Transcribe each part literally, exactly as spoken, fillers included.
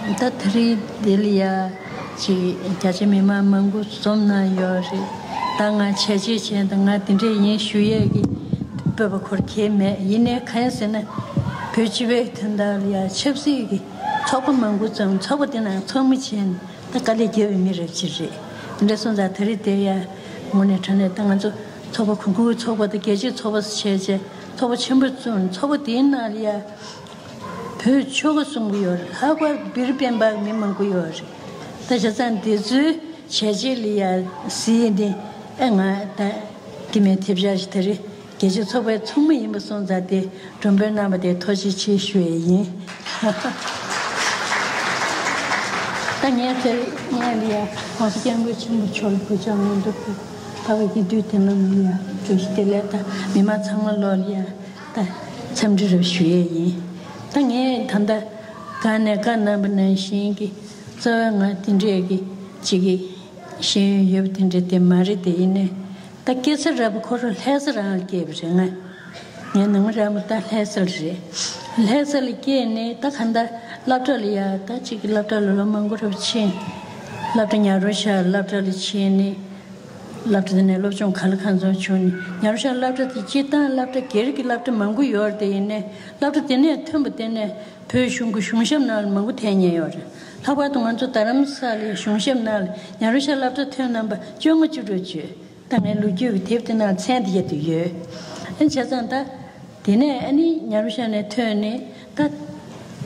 ད་དེ་རིང་འདི་ལ་ཡ་ཅིག་རྒྱ་ཆེ་མི་མང་མང་པོ་འཛོམས་གནང་ཡོད་རེད། ད་ང་བྱས་རྗེས་བྱས་ད་ང་དེ་འདྲས་ཡིན་ཞུ་ཡས་ཀྱི་སྤོབས་པ་ཁོར་གལ་མེད། ཡིན་ནའི་གང་ཡིན་ཟེར་ན་བོད་སྤྱི་པའི་དོན་དག་ལ་ཡ་ཆབ་སྲིད་ཀྱི་ཚོགས་པ་མང་པོ་བཙུགས། ཚོགས་པ་དེ་ནང་ཚོགས་མི་བྱས་ནས་ད་དཀའ་ལས་རྒྱབ་པའི་མི་རབས་ཅིག་རེད། དེ་འདྲ་སོང་ཙང་དེ་རིང་དེ་ཡ་དངོས་གནས་དྲང་གནས་ད་ང་ཚོ་ཚོགས་པ་གུང་ཁུན་ཚོགས་པ་དང་རྒྱལ་སྤྱིའི་ཚོགས་པ་བྱས་བྱས་ཚོགས་པ་ཆེན་པོ་བཙུགས། ཚོགས་པ་དེའི་ནང་ལ་ཡ་བོད་ཆོལ་ཁ་གསུམ་གྱི་ཡོད་རེད། ལྷག་པར་བི་རི་སྤེན་པ་མི་མང་པོ་ཡོད་རེད། ད་བྱས་ཙང་འདི་ཚོའི་བྱས་རྗེས་ལ་ཡ་གཟིགས་ནས་ཨེ་ང་ད་སྐྱེ་དམན་ཐེབས་ཆག་ཞིག་ད་རེས་རྒྱལ་སྤྱིའི་ཚོགས་པའི་ཚོགས་མི་ཡིན་པ་སོང་ཙང་དེ་མགྲོན་འབོད་གནང་བ་དེ་ཐུགས་རྗེ་ཆེ་ཞུ་ཡས་ཡིན། ད་ངས་དེ་ངས་ལ་ཡ་༸གོང་ས་༸སྐྱབས་མགོན་ཆེན་པོ་མཆོག་ལ་གུས་ཕྱག་སྔོན་འགྲོ་ཞུ། ད་བར་གྱི་དུས་དེ་ནང་ལ་ཡ་བཀྲ་ཤིས་བདེ་ལེགས། ད་མི་མང་ཚང་མ་ལོག་ལ་ཡ་ད་འཚམས་འདྲི་རེ་ཞུ་ཡས་ཡིན། ད་ངས་ད་ལྟ་གང་ནས་བཀའ་གནང་བ་ནང་བཞིན་གྱི་རྩ་བའི་ང་དེ་འདྲས་ཀྱི་གཅིག་གི་ཤེས་ཡོན་ཡོད་པ་དེ་འདྲས་དེ་མ་རེད། དེ་ཡིན་ནའི་ད་སྐྱེས་ས་ར་བ་ཁོ་རང་ལྷ་ས་རང་ལ་སྐྱེས་པ་རེད། ང་ངའི་ནང་མི་ར་མོ་ད་ལྷ་ས་ལ་རེད། ལྷ་ས་ལ་སྐྱེས་ནས་ད་གང་ལྟར་སློབ་གྲྭ་ལ་ཡ་ད་གཅིག་གི་སློབ་གྲྭ་ལ་ལོ་མང་པོ་རབ་ཕྱིན། སློབ་གྲྭ་ཉ་རོ་ཤ་སློབ་གྲྭ་ལ་ཕྱིན་ནས། སློབ་གྲྭ་དེ་ནས་སློབ་སྦྱོང་ག་ལ་གང་འཚམ་བྱུང་ནས་ཉ་རོ་ཤ་སློབ་གྲྭ་དེ་སྤྱིར་བཏང་སློབ་གྲྭ་སྒེར་གྱི་སློབ་གྲྭ་མང་པོ་ཡོད་རེད། དེ་ཡིན་ནའི་སློབ་གྲྭ་དེ་ནས་ཐོན་པ་དེ་ནས་བོད་གཞུང་གི་གཞུང་ཞབས་ནང་ལ་མང་པོ་ཐོན་མཁན་ཡོད་རེད། ལྷག་པར་དུ་ང་ཚོ་རྡ་རམ་ས་ལའི་གཞུང་ཞབས་ནང་ལ་ཉ་རོ་ཤ་སློབ་གྲྭ་ཐོན་རྣམ་པ་བཅོ་ལྔ་བཅུ་དྲུག་བརྗོད། ད་ངའི་ལོ་རྒྱུས་ཀྱི་དེབ་དེ་ནང་མཚན་དེ་རྒྱབ་ཏུ་ཡོད། ཨ་བྱས་ཙང་ད། དེ་ནས་ཨ་ནི་ཉ་རོ་ཤ་ནས་ཐོན་ནས་ད།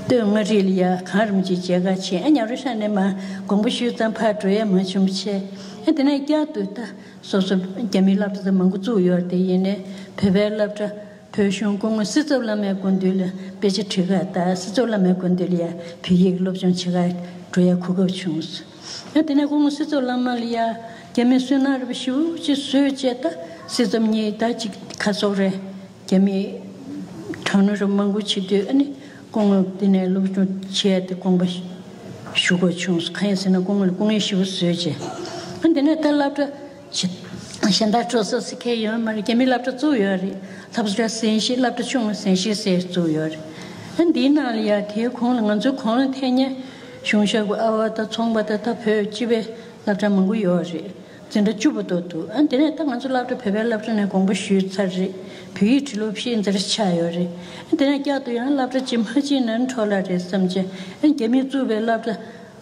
སྟོད་མངའ་རིས་ལ་ཡ་གངས་རིན་པོ་ཆེའི་མཇལ་ཁ་བྱས། ཨ་ཉ་རོ་ཤ་ནས་མར་དགོངས་པ་ཞུས་ཙང་ཕར་འགྲོ་ཡ་མ་བྱུང་བྱས། ཨ་དེ་ནས་བསྐྱར་དུ་ད་སོ་སོ་རྒྱ་མིའི་སློབ་གྲྭ་ཚོ་མང་པོ་བཙུགས་ཡོད་རེད། དེ་ཡིན་ནའི་བོད་པའི་སློབ་གྲྭ་བོད་གཞུང་སྐུ་ངོ་སྲིད་ཚབ་བླ་མའི་སྐུ་མདུན་ལ་དཔེ་ཆ་ཁྲིད་ག་ད་སྲིད་ཚབ་བླ་མའི་སྐུ་མདུན་ལ་ཡ་བོད་ཡིག་སློབ་སྦྱོང་བྱེད་ག་འགྲོ་ཡ་གོ་སྐབས་བྱུང་། ཨ་དེ་ནས་སྐུ་ངོ་སྲིད་ཚབ་བླ་མ་ལ་ཡ་རྒྱ་མིས་སུན་སྣང་རེ་བ་ཞེ་པོ་ཅིག་བཟོས་བྱས། ད་སྲིད་ཚབ་གཉིས་ད་ཅིག་ཁ་སོག་རེད། རྒྱ་མིའི་དྲག་གནོན་རབ་མང་པོ་བྱེད་དུས་ཨ་ནི་སྐུ་ངོ་འདི་ནས་སློབ་སྦྱོང་བྱས་ཏེ་དགོངས་པ་ཞུ་དགོས་བྱུང་། གང་ཡིན་ཟེར་ན་སྐུ་ངོ་ལ་སྐུ་ངལ་ཞེ་པོ་བཟོས་བྱས། ཨ་འདི་ནས་ད་སློབ་གྲྭ་ཞེ་གཞན་དག་འགྲོ་ས་ཟེར་མཁན་ཡོད་མ་རེད། རྒྱ་མིའི་སློབ་གྲྭ་བཙུགས་ཡོད་རེད། ལྷ་ས་གྲྭ་གཟན་ཤིང་སློབ་གྲྭ་ཆུང་བ་གཟན་ཤིང་ཟེར་བཙུགས་ཡོད་རེད། ཨ་འདིའི་ནང་ལ་ཡ་དེའི་གོང་ལ་ང་ཚོའི་གོང་ལ་ཐེབས་མཁན་གཞུང་ཞབས་ཀྱི་ཨ་བ་དང་ཚོང་པ་དང་ད་བོད་སྤྱི་པའི་སློབ་གྲྭ་མང་པོ་ཡོད་རེད། འཛིན་གྲྭ་བཅུ་པ་ཏོག་འདུག་ཨ་དེ་ནས་ད་ང་ཚོ་སློབ་གྲྭ་བོད་པའི་སློབ་གྲྭ་ནས་དགོངས་པ་ཞུས་ཚར་རེད། བོད་ཡིག་འབྲི་ཀློག་ཤེས་ཚར་ཆགས་ཡོད་རེད། ཨ་དེ་ནས་བསྐྱར་དུ་ཡང་སློབ་གྲྭ་གཅིག་མ་གཅིག་ནང་འཕྲོ་བརླག་རེད་བསམ་བྱས། ཨ་རྒྱ་མིས་བཙུགས་པའི་སློབ་གྲྭ་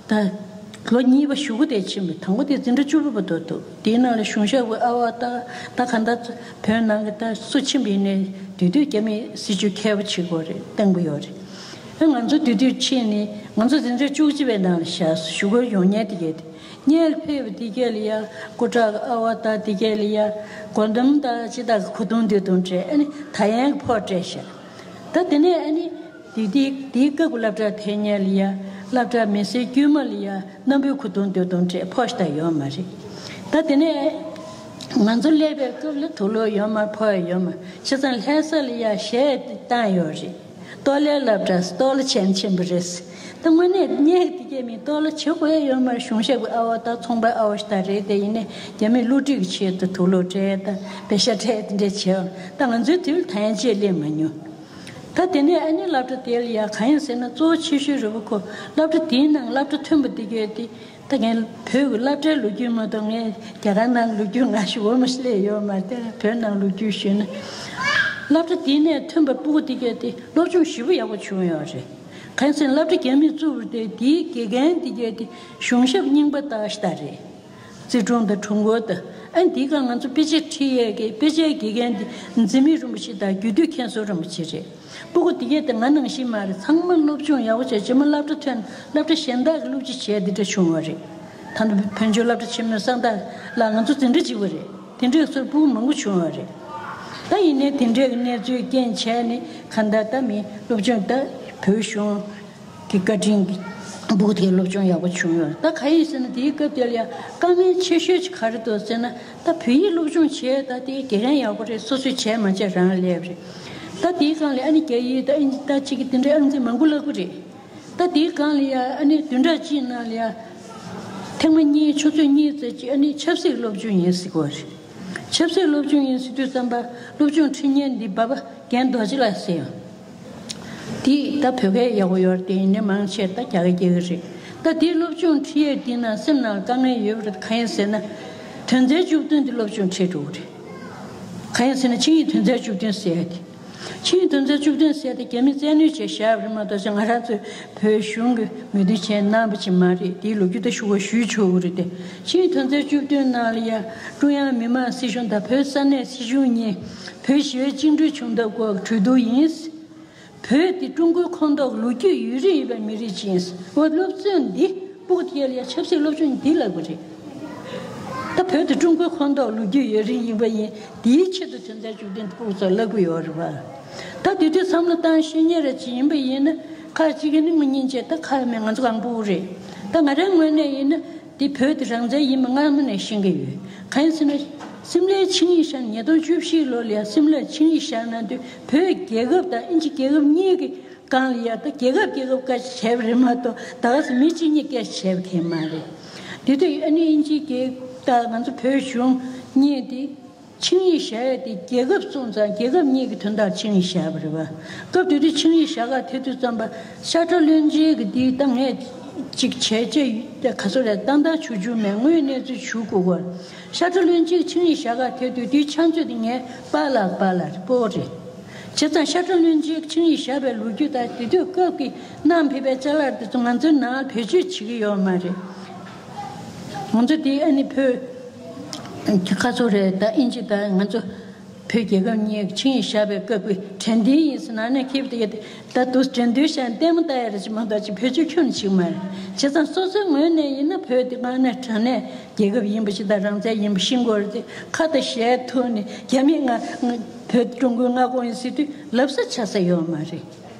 ད་ལོ་གཉིས་པ་གཞུག་གུ་དེ་ཕྱིན་པ་དང་པོ་དེ་འཛིན་གྲྭ་བཅུ་པ་ཏོག་འདུག་དེའི་ནང་ལ་གཞུང་ཞབས་ཀྱི་ཨ་བ་ད་ད་ག་ད་བོད་ནང་གི་ད་སུ་ཕྱིན་པ་ཡིན་ནའི་དེ་དུས་རྒྱ་མིས་སྲིད་བྱུས་མཁས་པོ་བྱེད་དགོས་རེད། བཏང་པ་ཡོད་རེད། ཨ་ང་ཚོ་དེ་དུས་ཕྱིན་ནས་ང་ཚོ་འཛིན་གྲྭ་བཅུ་གཅིག་པའི་ནང་ལ་བཞག་གཞུག་གུར་ཡོང་མཁན་དེ་གས་དེ། སྔོན་ལ་ཕེབས་པ་དེ་གས་ལ་ཡ་སྐུ་དྲག་གི་ཨ་བ་དང་དེ་གས་ལ་ཡ་སྒོ་འདམ་དང་ཅི་དག་གི་གོས་ཐུང་དེ་ཐུང་སྤྲད། ཨ་ནི་ད་ཡན་གྱི་ཕོགས་སྤྲད་ཤག་ད་དེ་ནས་ཨ་ནི་དེ་དེ་དེའི་སྐབས་ཀྱི་སློབ་གྲྭ་ཐེབས་མཁན་ལ་ཡ་སློབ་གྲྭ་མི་སེར་དཀྱུས་མ་ལ་ཡ་གནམ་པོའི་གོས་ཐུང་དེ་ཐུང་སྤྲད། ཕོགས་ཤིག་ད་ཡོད་མ་རེད། ད་དེ་ནས་ང་ཚོ་སླེབས་པའི་སྐབས་ལ་དུག་སློག་ཡོད་མ་རེད། ཕོགས་ཡོད་མ་རེད། བྱས་ཙང་ལྷ་ས་ལ་ཡ་གཞས་བཏང་ཡོད་རེད། ལྟོ་ལའི་སློབ་གྲྭ་ལྟོ་ལ་ཆེན་ཆེན་པོ་རེད། ད་དངོས་གནས་སྔོན་དེ་གས་མིན་ལྟོ་ལ་བྱེད་དགོས་ཡ་ཡོད་མ་རེད། གཞུང་ཞབས་ཀྱི་ཨ་བ་དང་ཚོང་པའི་ཨ་བ་ཞིག་ད་རེད། དེ་ཡིན་ནའི་རྒྱ་མིས་བསླུ་བྲིད་ཀྱི་ཆེད་དུ་དུག་སློག་སྤྲད་དང་པེ་ཤ་སྤྲད་དེ་འདྲས་བྱས། ད་ང་ཚོའི་དུས་ལ་ད་ཡན་ཆད་སླེབས་མ་མྱོང་། ད་དེ་ནས་ཨ་ནི་སློབ་གྲྭ་དེ་ལ་ཡ་གང་ཡིན་ཟེར་ན་གཙོ་བོ་ཆེ་ཤོས་རེད་པ། ཁོ་སློབ་གྲྭ་དེའི་ནང་སློབ་གྲྭ་མཐུན་པ་དེ་གས་དེ། ད་ངས་བོད་ཀྱི་སློབ་གྲྭའི་ལོ་རྒྱུས་མ་གཏོགས་ངས་རྒྱ་གར་ནང་ལོ་རྒྱུས་ང་ཞུ་བ་མ་སླེབས་ཡོད་མ་རེད། ད་བོད་ནང་ལོ་རྒྱུས་ཞུས་ན། སློབ་གྲྭ་དེ་ནས་ཐོན་པ་སྤུ་གུ་དེ་གས་དེ་སློབ་སྦྱོང་ཞེ་པོ་ཡག་པོ་བྱུང་ཡོད་རེད། གང་ཡིན་ཟེར་ན་སློབ་གྲྭ་རྒྱ་མིས་བཙུགས་པ་དེ་དེའི་དགེ་རྒན་དེ་གས་དེ་གཞུང་ཞབས་རྙིང་པ་ལྟ་ཞིག་ད་རེད། ཙི་ཀྲུང་དང་ཁྲུང་ཀོ་དང་། ཨ་འདིའི་སྒང་ང་ཚོ་དཔེ་ཆ་ཁྲིད་ཡས་ཀྱི་དཔེ་ཆའི་དགེ་རྒན་དེ་འཛིན་མའི་རིན་པོ་ཆེ་དང་རྒྱུད་སྟོད་མཁན་ཟུར་རིན་པོ་ཆེ་རེད། སྤུ་གུ་དེ་གས་དེ་ང་ནང་བཞིན་མ་རེད། ཚང་མ་སློབ་སྦྱོང་ཡག་པོ་བྱས། རྗེས་མ་སློབ་གྲྭ་ཐོན། སློབ་གྲྭ་གཞན་དག་གི་སློབ་སྤྱི་བྱས་འདི་འདྲ་བྱུང་བ་རེད། ད་ནི་བོད་ལྗོངས་སློབ་གྲྭ་ཆེན་མོའི་གསང་བདག་ལགས་ང་ཚོ་འཛིན་གྲྭ་གཅིག་པ་རེད། དེ་འདྲའི་ཚོར་སྤུ་གུ་མང་པོ་བྱུང་བ་རེད། ད་ཡིན་ནའི་དེ་འདྲའི་གནས་ཚུལ་རྐྱེན་བྱས་ནས་གང་ལྟར་ད་མི་སློབ་སྦྱོང་ད་བོད་གཞུང་གི་བཀའ་དྲིན་གྱིས་སྤུ་གུ་དེ་སློབ་སྦྱོང་ཡག་པོ་བྱུང་ཡོད། ད་ག་ཡིན་ཟེར་ན་དེའི་སྐབས་དེ་ལ་ཡ་དཀའ་ངལ་ཆེ་ཤོས་ཅིག་ག་རེ་འདུག་ཟེར་ན། ད་བོད་ཡིག་སློབ་སྦྱོང་བྱས་ད་དེ་དགེ་རྒན་ཡག་པོ་རེད། སོ་སོས་བྱས་མ་བྱས་རང་སླེབས་རེད། ད་དེའི་སྒང་ལ་ཨ་ནི་རྒྱ་ཡིག་ད་ཨིན་ཇི་ད་ཅིག་གི་དེ་འདྲའི་ཨང་རྩིས་མང་པོ་བསླབ་གི་རེད། ད་དེའི་སྒང་ལ་ཡ་ཨ་ནི་བདུན་ཕྲག་གཅིག་ནང་ལ་ཡ་ཐེངས་མ་གཉིས་ཆུ་ཚོད་གཉིས་ཙམ་ཅིག་ཨ་ནི་ཆབ་སྲིད་སློབ་སྦྱོང་ཡིན་ཟེར་གི་རེད། ཆབ་སྲིད་སློབ་སྦྱོང་ཡིན་ཟེར་དུས་ཙམ་པ་སློབ་སྦྱོང་ཁྲིད་མཁན་འདི་འབའ་པ་རྒན་རྡོ་རྗེ་ལགས་ཟེར་ཡོད། དེ་ད་བོད་སྐད་ཡག་པོ་ཡོད་རེད། དེ་ཡིན་ནའི་མང་ཆེ་ད་རྒྱ་སྐད་སྐྱེ་གི་རེད། ད་དེའི་སློབ་སྦྱོང་ཁྲིད་ཡས་དེ་ན་སེམས་ནང་དཀའ་ངལ་ཡོད་པ་རེད། གང་ཡིན་ཟེར་ན། དོན་ཚན་བཅུ་བདུན་དེ་སློབ་སྦྱོང་ཁྲིད་འགྲོ་གི་རེད། གང་ཡིན་ཟེར་ན་ཆིངས་ཡིག་དོན་ཚན་བཅུ་བདུན་ཟེར་ཡ་དེ། ཆིངས་ཡིག་དོན་ཚན་བཅུ་བདུན་ཟེར་ཡ་དེ་རྒྱ་མིས་བཙན་གནོན་བྱས་བཞག་པ་རེད་མ་གཏོགས་ང་རང་ཚོས་བོད་གཞུང་གིས་མོས་མཐུན་བྱས་གནང་བ་ཅིག་མ་རེད། དེའི་ལོ་རྒྱུས་ད་ཞུ་དགོས་ཞུས་ཆོག་གི་རེད་དེ། ཆིངས་ཡིག་དོན་ཚན་བཅུ་བདུན་ནང་ལ་ཡ། ཀྲུང་དབྱང་མི་དམངས་སྲིད་གཞུང་དང་བོད་ས་གནས་སྲིད་གཞུང་གཉིས་བོད་ཞི་བའི་བཅིངས་འགྲོལ་བྱུང་སྟབས་སྐོར་གྱི་གྲོས་བསྡུར་ཡིན། བོད་དེ་ཀྲུང་གོའི་ཁོངས་གཏོགས་ལོ་རྒྱུས་ཡུན་རིང་ཡོད་པའི་མི་རིགས་ཅིག་ཡིན། འོ་སློབ་ཚན་འདི་སྤུ་གུ་དེ་ལ་ཡ་ཆབ་སྲིད་སློབ་སྦྱོང་འདི་ལབ་དགོས་རེད། ད་བོད་དེ་ཀྲུང་གོའི་ཁོངས་གཏོགས་ལོ་རྒྱུས་ཡུན་རིང་ཡིན་པ་ཡིན། དེའི་ཆེད་དུ་དོན་ཚན་བཅུ་བདུན་སྤུ་གུ་ཚོར་བསླབ་ཀྱི་ཡོད་རེད་པ། ད་དེ་དུས་བསམ་བློ་བཏང་ཤེས་མཁན་རེ་ཅིག་ཡིན་པ་ཡིན་ན། ཁ་ཅིག་གིས་ནི་ང་སྙིང་རྗེ། ད་ཁ་མེད། ང་ཚོ་གང་སྤུ་གུ་རེད། ད་ང་རའི་ངོས་ནས་ཡིན་ན། འདི་བོད་དེ་རང་བཙན་ཡིན་པ་སྔ་མོ་ནས་ཤེས་ཀྱི་ཡོད། གང་ཡིན་ཟེར་ན། སིམ་ལའི་ཆིངས་ཡིག་བཞག་ཉིས་སྟོང་བཅུ་བཞི་ལོ་ལ་ཡ་སིམ་ལའི་ཆིངས་ཡིག་བཞག་གནང་དུས་བོད་རྒྱལ་ཁབ་དང་དབྱིན་ཇི་རྒྱལ་ཁབ་གཉིས་ཀྱི་སྒང་ལ་ཡ། ད་རྒྱལ་ཁབ་རྒྱལ་ཁབ་སྐད་ཆ་བྱས་པ་རེད་མ་གཏོགས་ད་ག་སེ་མི་གཅིག་གཉིས་སྐད་ཆ་བྱས་པ་གང་མ་རེད། དེ་དུས་ཨ་ནི་དབྱིན་ཇིའི་རྒྱལ་ཁབ་དང་ང་ཚོ་བོད་གཞུང་གཉིས་དེ། ཆིངས་ཡིག་བཞག་ཡ་དེ་རྒྱལ་ཁབ་སོང་ཙང་རྒྱལ་ཁབ་གཉིས་ཀྱི་དོན་དག་ཆིངས་ཡིག་བཞག་པ་རེད་པ། སྐབས་དེ་དུས་ཆིངས་ཡིག་བཞག་ག་དེ་དུས་ཙམ་པ་ཤ་ཁྲག་བློན་ཆེན་གྱི་འདི་ད་ངས་ཅིག་བྱས་རྗེས་ག་ཚོད་རེད། ཏན་ཏན་ཞུ་རྒྱུ་མེད། དངོས་གནས་ཚུལ་ཞུ་དགོས་གོ། ཤ་ཁྲག་བློན་ཆེན་གྱི་ཆིངས་ཡིག་བཞག་ག་དེ་དུས་དེའི་ཕྱག་མཛོད་དེ་ངའི་པཱ་ལགས་པཱ་ལགས་རེད། སྤོ་བོ་རེད། བྱས་ཙང་ཤ་ཁྲག་བློན་ཆེན་གྱི་ཆིངས་ཡིག་བཞག་པའི་ལོ་རྒྱུས་དང་དེ་དུས་སྐབས་ཀྱི་གནང་ཕེབས་པའི་ཅ་ལག་དེ་ཚོ་ང་ཚོའི་ནང་བེད་སྤྱོད་བྱེད་ཀྱི་ཡོད་མ་རེད། ང་ཚོ་དེ་ཨ་ནི་བོད་ཁ་ཚོ་རེད། ད་དབྱིན་ཇི་དང་ང་ཚོ་བོད་རྒྱལ་ཁབ་གཉིས་ཆིངས་ཡིག་བཞག་པའི་སྐབས་ཀྱི་དྲན་རྟེན་ཡིན་ཟེར་ནང་ནས་ཁེབས་དེ་ད་དུ་དྲན་རྟེན་བཞག་ལྟད་མོ་ལྟ་ཡ་རེ་ཅིག་མ་གཏོགས་ཅིག་བེད་སྤྱོད་ཁྱོན་ནས་བྱེད་ཀྱི་མ་རེད། བྱས་ཙང་སོ་སོའི་ངོས་ནས་ཡིན་ན་བོད་དེ་དངོས་གནས་དྲང་གནས་རྒྱལ་ཁབ་ཡིན་པ་ཞིག་དང་རང་བཙན་ཡིན་པ་ཤེས་དགོས་རེད་དེ། ཁ་དང་ཞལ་ཐུག་ནས་རྒྱ་མིས་ང་བོད་ཀྲུང་གོའི་མངའ་ཁོངས་ཡིན་ཟེར་དུས་ལབ་ས་ཆགས་ས་ཡོད་མ་རེད།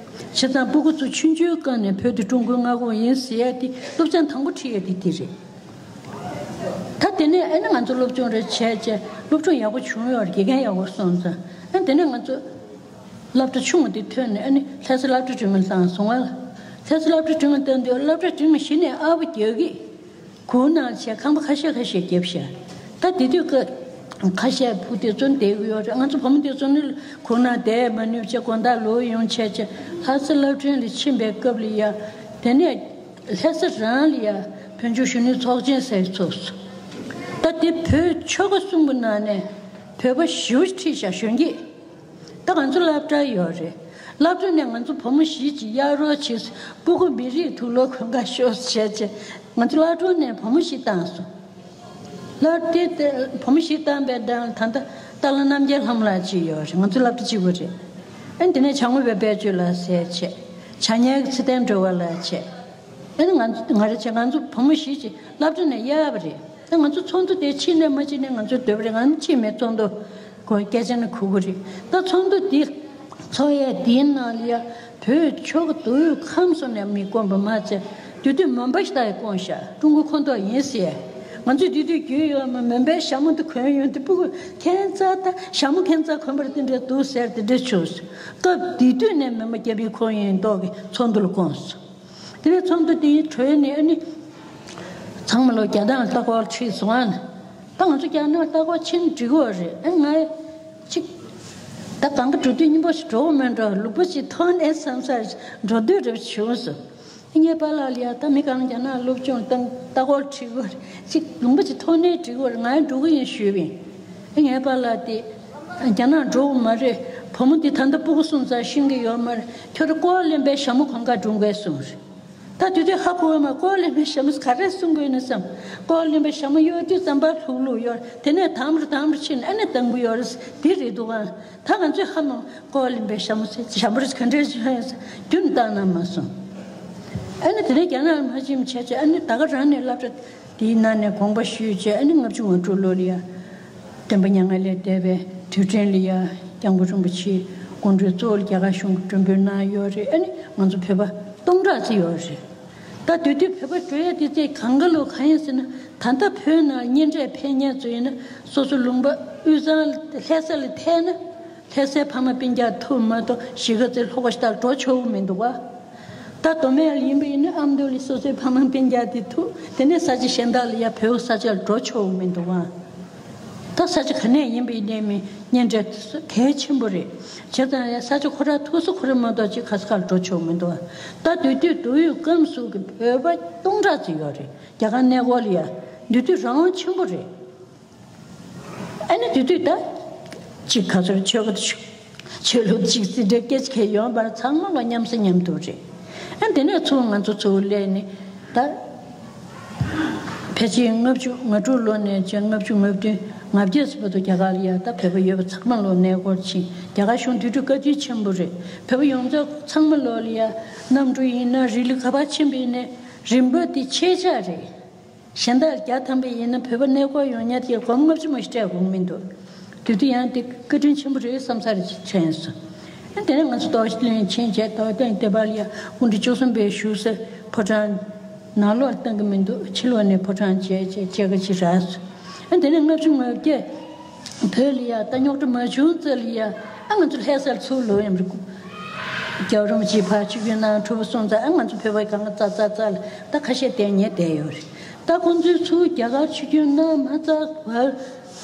བྱས་ཙང་སྤུ་གུ་ཚོ་ཆུང་ཆུང་སྒང་ནས་བོད་དེ་ཀྲུང་གོའི་མངའ་ཁོངས་ཡིན་ཟེར་ཡ་དེ་སློབ་ཚན་དང་པོ་ཁྲིད་ཡ་དེ་དེ་རེད། ད་དེ་ནས་ཨ་ནི་ང་ཚོ་སློབ་སྦྱོང་རེ་བྱས་བྱས་སློབ་སྦྱོང་ཡག་པོ་བྱུང་ཡོད་རེད། དགེ་རྒན་ཡག་པོ་སོང་ཙང་། ཨ་ནི་དེ་ནས་ང་ཚོ་སློབ་གྲྭ་ཆུང་བ་དེ་ཐོན་ནས་ཨ་ནི་ལྷ་ས་སློབ་གྲྭ་འབྲིང་བ་ལ་བཏང་སོང་བ། ལྷ་ས་སློབ་གྲྭ་འབྲིང་བ་བཏང་དུས་སློབ་གྲྭ་འབྲིང་བ་གཞི་ནས་ཨ་ཕ་རྒྱག་གི། གུར་ནང་བྱས་ཁང་པ་ཁ་ཤས་ཁ་ཤས་བརྒྱབ་ཤག་ད་དེ་དུས་ཀ་ཁ་ཤས་བུ་དེ་ཚོ་བསྡད་ཀྱི་ཡོད་རེད། ང་ཚོ་བུ་མོ་དེ་ཚོ་ནི་གུར་ནང་བསྡད་མ་ནུས་བྱས་དགོང་དག་ལོག་ཡོང་བྱས་བྱས་ལྷ་ས་སློབ་འབྲིང་ལ་ཕྱིན་པའི་སྐབས་ལ་ཡ། དེ་ནས་ལྷ་ས་རང་ལ་ཡ་བོད་ལྗོངས་གཞོན་ནུའི་ཚོགས་ཆེན་ཟེར་ཚུགས་སོང་། ད་དེ་བོད་ཆོལ་ཁ་གསུམ་པོ་ནང་ནས་བོད་པ་ཞེ་པོ་ཅིག་ཁྲིད་ཤག་གཞོན་སྐྱེས། ད་ང་ཚོ་སློབ་གྲྭ་ཡོད་རེད། སློབ་གྲྭ་ནས་ང་ཚོ་བུ་མོ་བཞི་ཅིག་གཡར་རོགས་བྱས། སྤུ་གུ་མི་རིགས་དུག་ལོག་གོན་ག་ཤོག་བྱས་བྱས་ང་ཚོ་སློབ་གྲྭ་ནས་བུ་མོ་བཞི་བཏང་སོང་། སློབ་གྲྭ་དེ་བུ་མོ་བཞི་བཏང་པའི་གྲས་ད་ལྟ་ཏཱ་ལ་རྣམ་རྒྱལ་ལྷ་མོ་ལགས་ཅིག་ཡོད་རེད། ང་ཚོ་སློབ་གྲྭ་གཅིག་པུ་རེད། ཨ་ནི་དེ་ནས་བྱ་དངོས་པའི་དཔལ་ཆོས་ལགས་བྱས། བྱ་ངན་གྱི་ཚེ་བརྟན་སྒྲོལ་དཀར་ལགས་བྱས། ཨ་ནི་ང་ང་རེ་བྱས་ང་ཚོ་བུ་མོ་བཞི་ཅིག་སློབ་གྲྭ་ནས་གཡར་བ་རེད། ཨ་ང་ཚོ་ཚོགས་འདུ་དེ་ཕྱིན་ནས་མ་ཕྱིན་ནས་ང་ཚོ་སྡོད་པ་རེད། ང་ནི་ཕྱིན་མེད། ཚོགས་འདུ་གོ་སྐད་ཆ་ནི་གོ་གི་རེད། ད་ཚོགས་འདུ་དེ་ཚོགས་ཡས་དེའི་ནང་ལ་ཡ་བོད་ཆོལ་ཁ་དུས་ཁམས་སོ་ནས་མི་དགོངས་པ་མ་ཚད་དེ་དུས་མོན་པ་ཞིག་ད་ཡ་བསྐོངས་ཤག་ཀྲུང་གོའི་ཁོངས་གཏོགས་ཡིན་ཟེར། ང་ཚོས་དེ་དུས་རྒྱུས་ཡོད་མ་མོན་པའི་ཞྭ་མོ་དེ་གོན་ཡོང་དུས་སྤུ་གུ་ཁྱད་མཚར། ད་ཞྭ་མོ་ཁྱད་མཚར་གོན་པར་དེ་འདྲ་འདུག་ཟེར་དེ་འདྲ་བྱུང་། སྐབས་དེ་དུས་ནས་མོན་པ་རྒྱ་མིའི་ཁོངས་ཡིན་མདོག་གི་ཚོགས་འདུ་ལ་བསྐོངས་སོང་། དེ་ནས་ཚོགས་འདུ་དེའི་གྲོས་ནས་ཨ་ནི་ཚང་མ་ལོ་རྒྱ་ནག་ལྟ་སྐོར་ཁྲིད་སོང་ཨ་ནི། ད་ང་ཚོ་རྒྱ་ནག་ལྟ་སྐོར་ཕྱིན་འགྲིག་གི་རེད། ཨ་ང་ཅིག་ད་གང་ག་འགྲོ་དུས་སྙིང་པོ་ཞིག་འགྲོ་གི་མེད་འགྲོ། ལུང་པ་ཅིག་ཐོན་ནས་བསམ་སར་འགྲོ་འདོད་རེ་བྱུང་སོང་། ངའི་པཱ་ལགས་ལ་ཡ་ད་མི་གང་རྒྱ་ནག་སློབ་སྦྱོང་བཏང་ལྟ་སྐོར་ཁྲིད་གི་རེད། ཅིག་ལུང་པ་ཅིག་ཐོན་ནས་འགྲིག་གི་རེད། ང་འགྲོ་གི་ཡིན་ཞུས་པ་ཡིན། ངའི་པཱ་ལགས་དེ་རྒྱ་ནག་འགྲོ་གི་མ་རེད། བུ་མོ་འདི་ད་ལྟ་སྤུ་གུ་གསུམ་ཙམ་ཤེས་ཀྱི་ཡོད་མ་རེད། ཁྱོད་རང་ཀོ་ལིམ་པའི་ཞྭ་མོ་གོན་ག་འགྲོ་དགོས་གསུངས་རེད། ད་དེ་དུས་ཧ་གོ་བ་མ། ཀོ་ལིམ་པའི་ཞྭ་མོ་ག་རེ་གསུང་དགོས་ནི་བསམ། ཀོ་ལིམ་པའི་ཞྭ་མོ་གཡོག་དུས་ཙམ་པ་ལྷུག་ལྷུག་ཡོད། དེ་ནས་དམ་རུ་དམ་རུ་ཕྱིན་ཨ་ནི་དང་པོ་ཡོད་རེད། དེ་རེད་འདུག་ཨ། ད་ང་ཚོས་ཧ་མ་གོ། ཀོ་ལིམ་པའི་ཞྭ་མོ་ཟེར་ཞྭ་མོ་རེད་ག་འདྲ་ཅིག་ཡོད་ཡིན་ཟེར་རྒྱུན་བཏང་ན་མ་སོང་། ཨ་ནི་དེ་ནས་རྒྱ་ནག་ལ་མ་ཕྱིན་བྱས་བྱས་ཨ་ནི་ད་ག་རང་ནས་སློབ་གྲྭ་དེའི་ནང་ནས་དགོངས་པ་ཞུས་བྱས་ཨ་ནི་ལྔ་བཅུ་ང་དྲུག་ལོ་ལ་ཡ། བསྟན་པ་མྱ་ངན་ལས་འདས་པའི་དུས་དྲན་ལ་ཡ། སྐྱབས་མགོན་རིན་པོ་ཆེའི་དགོངས་དོན་གཙོ་བོ་ལ་རྒྱ་གར་གཞུང་གིས་མགྲོན་འབོད་གནང་ཡོད་རེད། ཨ་ནི་ང་ཚོ་བོད་པ་སྟོང་ཕྲག་ཅིག་ཡོད་རེད། ད་དེ་དུས་བོད་པ་འགྲོ་ཡ་དེ་ཚེ་གང་ག་ལོ་གང་ཡིན་ཟེར་ན། ད་ལྟ་བོད་ནང་གཉེན་འཕྲད་ཕེབས་མཁན་ཚོ་ཡིན་ན་སོ་སོ་ལུང་པ་དབུས་གཙང་ལྷ་ས་ལ་ཐད་ན། ལྷ་སའི་ཕ་མ་སྤུན་ཀྱག་ཐུག་མ་གཏོགས་གཞིས་ཀ་རྩེ་ལྷོ་ཁ་ཤ་སྟག་འགྲོ་ཆོག་གི་མི་འདུག་བ། ད་མདོ་སྨད་ལ་ཡིན་པ་ཡིན་ན་ཨ་མདོ་ལ་སོ་སོའི་ཕ་མ་སྤུན་ཀྱག་དེ་ཐུག་དེ་ནས་ས་ཆ་གཞན་དག་ལ་ཡ་བོད་ས་ཆར་འགྲོ་ཆོག་གི་མི་འདུག་བ། ད་ས་ཆ་ག་ནས་ཡིན་པའི་གནས་མི་གཉེན་འབྲེལ་གལ་ཆེན་པོ་རེད། བྱས་ཙང་ཡང་ས་ཆ་ཁོ་རང་ཐུག་ས་ཁོ་རང་མ་གཏོགས་ཅིག་ག་ས་གར་འགྲོ་ཆོག་མི་འདུག་ད་དེ་དུས་དུས་ཡུན་སྐམ་སུ་གི་བོད་པ་སྟོང་ཕྲག་ཅིག་ཡོད་རེད། རྒྱ་གར་གནས་སྐོར་ལ་ཡ་དེ་དུས་རང་དབང་ཆེན་པོ་རེད། ཨ་ནི་དེ་དུས་ད་ཅིག་ག་ཚོད་ཆོས་ག་ཆོས་ལུགས་ཅིག་ཟིན་འདྲ་སྐད་ཆ་གས་ཡོང་བར་ཚང་མ་ལ་མཉམ་ས་མཉམ་དུ་རེད། ཨ་དེ་ནས་ཚུར་ང་ཚོ་ཚུར་སླེབས་ནས་ད་ཕལ་ཆེར་ལྔ་བཅུ་ང་དྲུག་ལོ་ནས་བྱས་ལྔ་བཅུ་ང་བདུན་ང་བརྒྱད་ཙམ་བར་དུ་རྒྱ་གར་ལ་ཡ་ད་བོད་པ་ཡོད་པ་ཚང་མ་ལོ་གནས་སྐོར་ཕྱིན། རྒྱ་གར་གཞུང་དེ་དུས་བཀའ་དྲིན་ཆེན་པོ་རེད། བོད་པ་ཡོངས་རྫོགས་ཚང་མ་ལོ་ལ་ཡ་གནམ་གྲུ་ཡིན་ན་རི་ལི་ག་པར་ཕྱིན་པ་ཡིན་ནའི་རིན་པ་དེ་ཆད་ཆག་རེད། གཞན་དག་བརྒྱ་ཐམ་པ་ཡིན་ན་བོད་པ་གནས་སྐོར་ཡོང་མཁན་དེ་སྒོར་མོ་ལྔ་བཅུ་མ་ཞིག་སྤྲད་དགོས་མི་འདུག་དེ་དུས་ཡང་དེ་བཀའ་དྲིན་ཆེན་པོ་རེད་བསམ་ས་རེ་དྲན་སོང་། ཨ་དེ་ནས་ང་ཚོ་རྡོ་རྗེ་གླིང་ཕྱིན་བྱས་རྡོ་རྗེ་གླིང་སྡེ་པ་ལ་ཡ་སྐུ་ཕྲེང་བཅུ་གསུམ་པའི་བཞུགས་ས་ཕོ་བྲང་ནང་ལོགས་བཏང་གི་མི་འདུག་ཕྱི་ལོགས་ནས་ཕོ་བྲང་བྱས་བྱས་བྱས་ཀ་ཅིག་རག་སོང་། ཨ་དེ་ནས་ལྔ་བཅུ་ང་བརྒྱད་བོད་ལ་ཡ་ད་རྙོག་དྲ་མ་བྱུང་ཙམ་ལ་ཡ་ཨ་ང་ཚོ་ལྷ་སར་ཚུར་ལོག་ཡོང་རེད། རྒྱལ་བ་རིན་པོ་ཆེ་ཕར་ཆིབས་བསྒྱུར་གནང་གྲུབ་པ་སོང་ཙང་ཨ་ང་ཚོ་བོད་པ་གང་ག་རྩ་རྩ་རྩ་ལ་ད་ཁ་ཤས་བསྡད་ཉེ་བསྡད་ཡོད་རེད། ད་ཁོང་ཚོས་ཚུར་རྒྱ་གར་ཆིབས་བསྒྱུར་གནང་མ་ཚར་བར་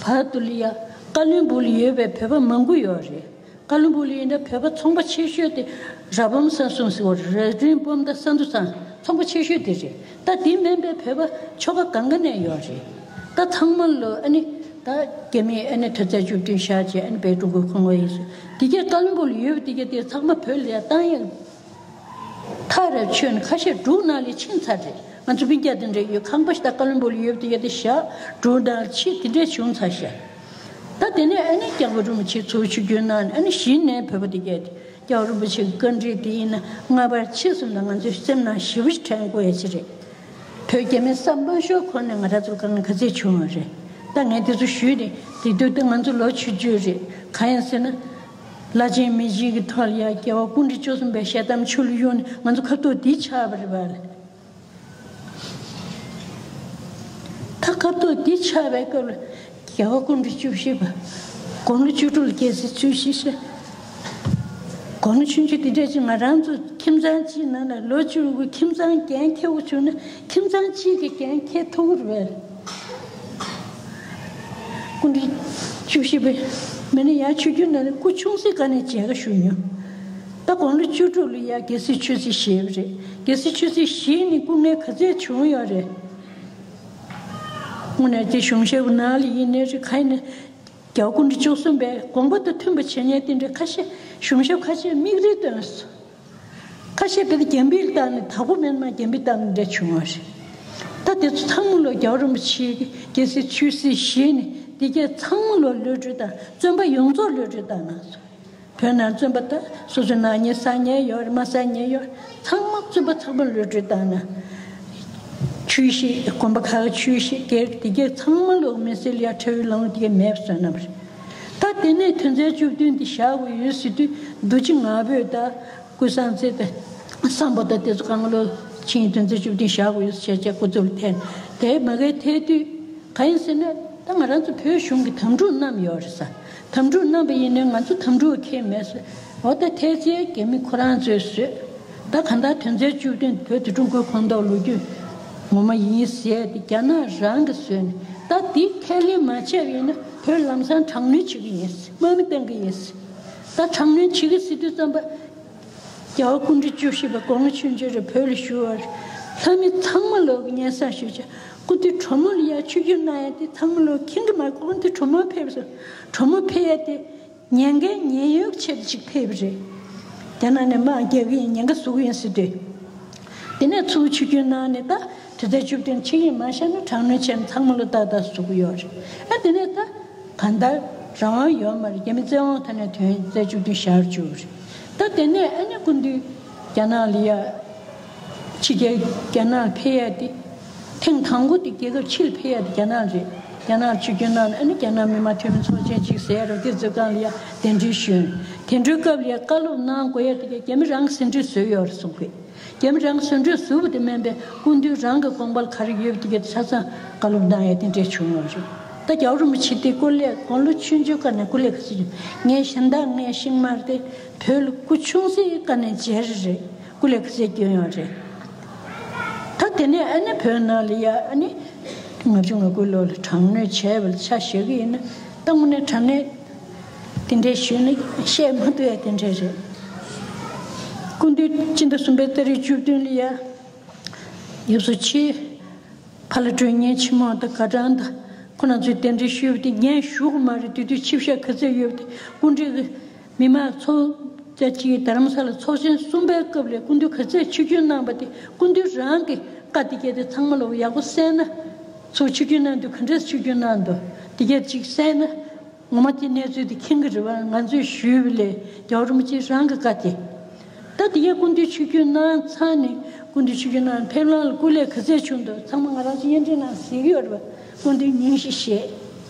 བར་དུ་ལ་ཡ་ཀ་བློན་སྦུག་ལ་ཡོད་པའི་བོད་པ་མང་པོ་ཡོད་རེད། ཀ་བློན་སྦུག་ལ་ཡིན་ན་བོད་པ་ཚོང་པ་ཆེ་ཤོས་དེ་ར་བུམ་ས་གསུམ་ཟེར་བ་རྭ་སྒྲེང་སྤོམ་མདའ་ས་འདུ་ཚང་ཚོང་པ་ཆེ་ཤོས་དེ་རེད། ད་དེ་མིན་པའི་བོད་པ་ཆོལ་ཁ་གང་ག་ནས་ཡོད་རེད། ད་ཚང་མ་ལོ་ཨ་ནི་ད་རྒྱ་མིས་ཨ་ནི་དོན་ཚན་བཅུ་བདུན་བཞག་བྱས་ཨ་ནི་བལ་ཀྲུང་གོའི་ཁོངས་ལ་ཡིན་ཟེར། དེ་གས་ཀ་བློན་སྦུག་ལ་ཡོད་པ་དེ་གས་དེ་ཚང་མ་བོད་ལ་ཡ་བཏང་ཡག་ཐག་རེ་ཆོད་ནས་ཁ་ཤས་འབྲུག་ནང་ལ་ཕྱིན་ཚར་རེད། ང་ཚོ་སྤུན་ཀྱག་དེ་འདྲ་ཡོད། ཁང་པ་ཞིག་ད་ཀ་བློན་སྦུག་ལ་ཡོད་པ་དེ་གས་དེ་བཞག་འབྲུག་ནང་ལ་ཕྱིན་དེ་འདྲས་བྱུང་ཚར་ཤག་ད་དེ་ནས་ཨ་ནི་རྒྱལ་བ་རིན་པོ་ཆེ་ཚུར་ཆིབས་བསྒྱུར་གནང་ནས་ཨ་ནི་གཞི་ནས་བོད་པ་དེ་གས་དེ་རྒྱལ་བ་རིན་པོ་ཆེ་གི་བཀའ་དྲིན་དེ་ཡིན་ན་སྔ་བར་ཕྱི་གསུམ་ལ་ང་ཚོའི་སེམས་ནང་ཞེ་པོ་ཅིག་དྲན་དགོས་ཡ་ཅིག་རེད། བོད་རྒྱ་མི་ས་མ་ཤོར་གོང་ནས་ང་རང་ཚོར་དཀའ་ངལ་ག་ཚད་བྱུང་བ་རེད། ད་ངས་དེ་ཚོ་ཞུས་ནས་དེ་དུས་དེ་ང་ཚོ་ལོ་ཆུང་ཆུང་རེད། གང་ཡིན་ཟེར་ན། བླ་ཆེན་མི་ཆེན་གྱི་ཐོག་ལ་ཡ་རྒྱལ་བ་སྐུ་ཕྲེང་བཅུ་གསུམ་པའི་ཞལ་གདམས་ཆུ་ལ་གཡུགས་ནས་ང་ཚོ་ཁ་ཐུག་འདི་ཆགས་པ་རེད་པ། ད་སྐབས་ཐོག་འདི་ཆགས་པའི་སྐབས་ལ་རྒྱལ་བ་སྐུ་ཕྲེང་བཅུ་བཞི་པ་དགུང་ལོ་བཅུ་དྲུག་ལ་རྒྱལ་སྲིད་ཚུལ་བཞིན་བཞེས། དགུང་ལོ་ཆུང་ཆུང་འདི་འདྲ་ཅིག་ང་རང་ཚོ་ཁྱིམ་ཚང་གཅིག་ནང་ལ་ལོ་བཅུ་དགུ་ཁྱིམ་ཚང་འགན་འཁྱེར་དགོས་བྱུང་ན་ཁྱིམ་ཚང་གཅིག་གི་འགན་འཁྱེར་ཐུབ་ཀྱི་རེད་པས། སྐུ་ཕྲེང་བཅུ་བཞི་པའི་མི་ནི་ཡང་ཆོས་བརྒྱུད་ནང་ནས་སྐུ་ཆུང་ས་ག་ནས་མཇལ་ཁ་ཞུས་མྱོང་། ད་དགུང་ལོ་བཅུ་དྲུག་ལ་ཡང་རྒྱལ་སྲིད་ཆོས་སྲིད་བཞེས་པ་རེད། རྒྱལ་སྲིད་ཆོས་སྲིད་བཞེས་ནས་སྐུ་ངལ་ག་ཚད་བྱུང་ཡོད་རེད། དངོས་གནས་དེ་གཞུང་ཞབས་ནང་ལ་ཡིན་ནའི་རེད། ག་ཡིན་ནའི་རྒྱལ་བ་སྐུ་ཕྲེང་བཅུ་གསུམ་པའི་དགོངས་པ་དང་མཐུན་པ་བྱེད་མཁན་དེ་འདྲ་ཁ་ཤས་གཞུང་ཞབས་ཁ་ཤས་མིག་རིལ་བཏོན་སོང་། ཁ་ཤས་དེ་ལ་རྒྱན་པིར་བཏགས་ནས་དྭགས་པོ་མེན་མ་རྒྱན་པིར་བཏགས་ནས་འདྲ་བྱུང་བ་རེད། ད་དེ་ཚོ་ཚང་མ་ལོ་རྒྱལ་བ་རིན་པོ་ཆེ་གི་རྒྱལ་སྲིད་ཆོས་སྲིད་བཞེས་ནས་དེ་གས་ཚང་མ་ལོ་གློད་བཀྲོལ་དང་བཙོན་པ་ཡོངས་རྫོགས་གློད་བཀྲོལ་བཏང་གནང་སོང་། བོད་ནང་བཙོན་པ་ད་སོ་སོ་ནང་ཉལ་ས་ཉལ་ཡོད་རེད། མ་ས་ཉལ་ཡོད་རེད། ཚང་མ་བཙོན་པ་ཚང་མ་གློད་བཀྲོལ་བཏང་གནང་། ཆོས་བཤད་དགོན་པ་ཁག་གི་ཆོས་བཤད་སྒེར་དེ་གས་ཚང་མ་ལོ་མི་སེར་ལ་ཡ་ཁྲལ་ཡོད་ལམ་ལུགས་དེ་གས་མེད་པ་བཟོས་གནང་བ་རེད། ད་དེ་ནས་དོན་ཚན་བཅུ་བདུན་འདི་བཞག་དགོས་ཡོད་ཟེར་དུས་རྡོ་རྗེ་ང་ཕོད་ད། ཀུན་བཟང་རྩེ་དང་སམ་བྷོ་ཊ་དེ་ཚོ་གང་ལོ་ཕྱིན་དོན་ཚན་བཅུ་བདུན་བཞག་དགོས་ཡོད་ཟེར་བྱས་སྐུ་ཚབ་ལ་ཐད། དེ་མ་གའི་ཐད་དུས་གང་ཡིན་ཟེར་ན་ད་ང་རང་ཚོ་བོད་གཞུང་གི་དམ་ཕྲུག་བསྣམས་ཡོད་རེད་ས། དམ་ཕྲུག་བསྣམས་པ་ཡིན་ནའི་ང་ཚོ་དམ་ཕྲུག་ཁྱད་མེད་ཟེར། འོ་ད་ཐད་ཚེ་རྒྱ་མི་ཁོ་རང་ཚོས་བཟོས། ད་གང་ལྟར་དོན་ཚན་བཅུ་བདུན་བོད་དུ་ཀྲུང་གོའི་ཁོངས་གཏོགས་ལོ་རྒྱུས་ངོ་མ་ཡིན་ཟེར་ཏེ་རྒྱ་ནག་རང་གིས་བཟོས་ནས་ད་དེ་ཁས་ལེན་མ་བྱས་པ་ཡིན་ན་བོད་ལམ་སང་དྲག་གནོན་བྱེད་ཀྱི་ཡིན་ཟེར། དམག་མི་བཏང་གི་ཡིན་ཟེར། ད་དྲག་གནོན་བྱེད་ཀྱི་ཟེར་དུས་ཙམ་པ། རྒྱལ་བ་སྐུ་ཕྲེང་བཅུ་བཞི་པ་དགུང་ལོ་ཆུང་ཆུང་རེད། བོད་ལ་བཞུགས་པ་རེད། ལྷ་མི་ཚང་མ་ལོག་གི་སྙན་སེང་ཞུས་བྱས་སྐུ་མདུན་གྲོ་མོ་ལ་ཡ་ཆིབས་བསྒྱུར་གནང་ཡ་དེ་ཚང་མ་ལོག་མཁྱེན་གྱི་མ་རེད། སྐུ་མདུན་གྲོ་མོ་ཕེབས་སོང་། གྲོ་མོ་ཕེབས་ཡ་དེ་ཉེན་ཁའི་ཉེན་གཡོལ་ཆེད་དུ་ཅིག་ཕེབས་པ་རེད། རྒྱ་ནག་ནས་དམག་རྒྱག་གི་ཡིན། ཉེན་ཁ་བཟོ་གི་ཡིན་ཟེར་དུས། དེ་ནས་ཚུར་ཆིབས་བསྒྱུར་གནང་ནས་ད་དེ་ཚོའི་བཅུ་བདུན་ཆིངས་ཡིག་མ་བཞག་ན་དྲག་གནོན་བྱས་ནས་ཚང་མ་ལོ་ཏག་ཏག་བཟོ་གི་ཡོད་རེད། ཨ་དེ་ནས་ད་གང་ལྟར་རང་དབང་ཡོད་མ་རེད། རྒྱ་མི་བཙན་དབང་ཐོག་ནས་དོན་ཚན་བཅུ་བདུན་བཞག་བཅུག་རེད། ད་དེ་ནས་ཨ་ནི་སྐུ་མདུན་རྒྱ་ནག་ལ་ཡ་ཕྱི་རྒྱལ་རྒྱ་ནག་ལ་ཕེབས་ཡ་དེ་ཐེངས་དང་པོ་དེ་རྒྱལ་ཁབ་ཕྱིར་ཕེབས་ཡ་དེ་རྒྱ་ནག་རེད། རྒྱ་ནག་ཆིབས་བསྒྱུར་གནང་ནས་ཨ་ནི་རྒྱ་ནག་མི་དམངས་འཐུས་མི་ཚོགས་ཆེན་གཅིག་ཟེར་ཡ་རེད། དེ་ཚོའི་སྒང་ལ་ཡ་གདན་འདྲེན་ཞུས། གདན་འདྲེན་སྐབས་ལ་ཡ་བཀའ་སློབ་གནང་དགོས་ཡ་དེ་ག་རྒྱ་མི་རང་གིས་ཟིན་བྲིས་བཟོས་ཡོད་རེད་གསུང་གི། རྒྱ་མི་རང་གིས་ཟིན་བྲིས་བཟོས་པ་དེ་མིན་པའི་སྐུ་མདུན་རང་གི་དགོངས་པ་ལ་ག་རེ་ཡོད་པ་དེ་ག་ཆ་ཚང་བཀའ་སློབ་གནང་ཡ་དེ་འདྲས་བྱུང་ཡོད་རེད། ད་རྒྱལ་བ་རིན་པོ་ཆེ་དེ་སྐུ་ལས་དགུང་ལོ་ཆུང་ཆུང་སྒང་ནས་སྐུ་ལས་ག་ཚོད་བྱུང་། ངས་གཞན་དག་ངས་ཤེས་མ་རེད་དེ་བོད་ལ་སྐུ་ཆུང་སའི་སྒང་ནས་མཇལ་རེ་རེད། སྐུ་ལས་ག་ཚོད་བསྐྱོན་ཡོད་རེད། ད་དེ་ནས་ཨ་ནི་བོད་ནང་ལ་ཡ་ཨ་ནི་ ལྔ་བཅུ་ང་དགུ་ལོ་ལ་དྲག་གནོན་བྱས་པ་ལ་ཆ་བཞག་གི་ཡིན་ན། ད་དངོས་གནས་དྲང་གནས་དེ་འདྲའི་ཞུས་ན་བཤད་མ་ཐུབ་ཡ་དེ་འདྲ་རེད། སྐུ་མདུན་སྤྱི་ཟླ་གསུམ་པའི་ཏ་རིག་བཅུ་བདུན་ལ་ཡ། ཡབ་སྲས་ཆེ། ཕ་ལ་སྒྲོན་གཉེར་ཆེན་མོ་དང་དགའ་གྲངས་དང་ཁོ་རང་ཚོས་གདན་འདྲེན་ཞུས་པ་དེ་ངས་ཞུ་གི་མ་རེད། དེ་དུས་ཆིབས་ཞག་ག་ཚོད་ཡོད་པ་དེ་སྐུ་མགྲོན་གྱི་མི་མང་ཚོགས་བཅར་གྱིས་རྡ་རམ་ས་ལ་ཚོགས་ཆེན་གསུམ་པའི་སྐབས་ལ་སྐུ་མདུན་ག་ཚོད་ཆིབས་བསྒྱུར་གནང་པ་དེ་སྐུ་མདུན་རང་གི་བཀའ་དེ་གས་དེ་ཚང་མ་ལ་ཡག་པོ་གསན་ན། ཚོགས་ཆིབས་བསྒྱུར་གནང་དུས་ག་འདྲས་ཆིབས་བསྒྱུར་གནང་འདུག་དེ་གས་ཅིག་གསན་ན། ངོ་མ་དེ་གནས་ཚུལ་དེ་མཁྱེན་གྱི་རེད་བ། ང་ཚོས་ཞུས་པ་ལས་རྒྱལ་བ་རིན་པོ་ཆེ་རང་གི་བཀའ་དེ། ད་དེ་ཡས་སྐུ་མདུན་ཆིབས་བསྒྱུར་གནང་ཚར་ནས་སྐུ་མདུན་ཆིབས་བསྒྱུར་གནང་ཕེབས་ལམ་ལ་སྐུ་ལས་ག་ཚད་བྱུང་འདུག་ཚང་མ་ང་རང་ཚོ་བརྙན་འཕྲིན་ནང་གཟིགས་ཡོད་རེད་བ། སྐུ་མདུན་ཉིན་བཞི་བཞེས།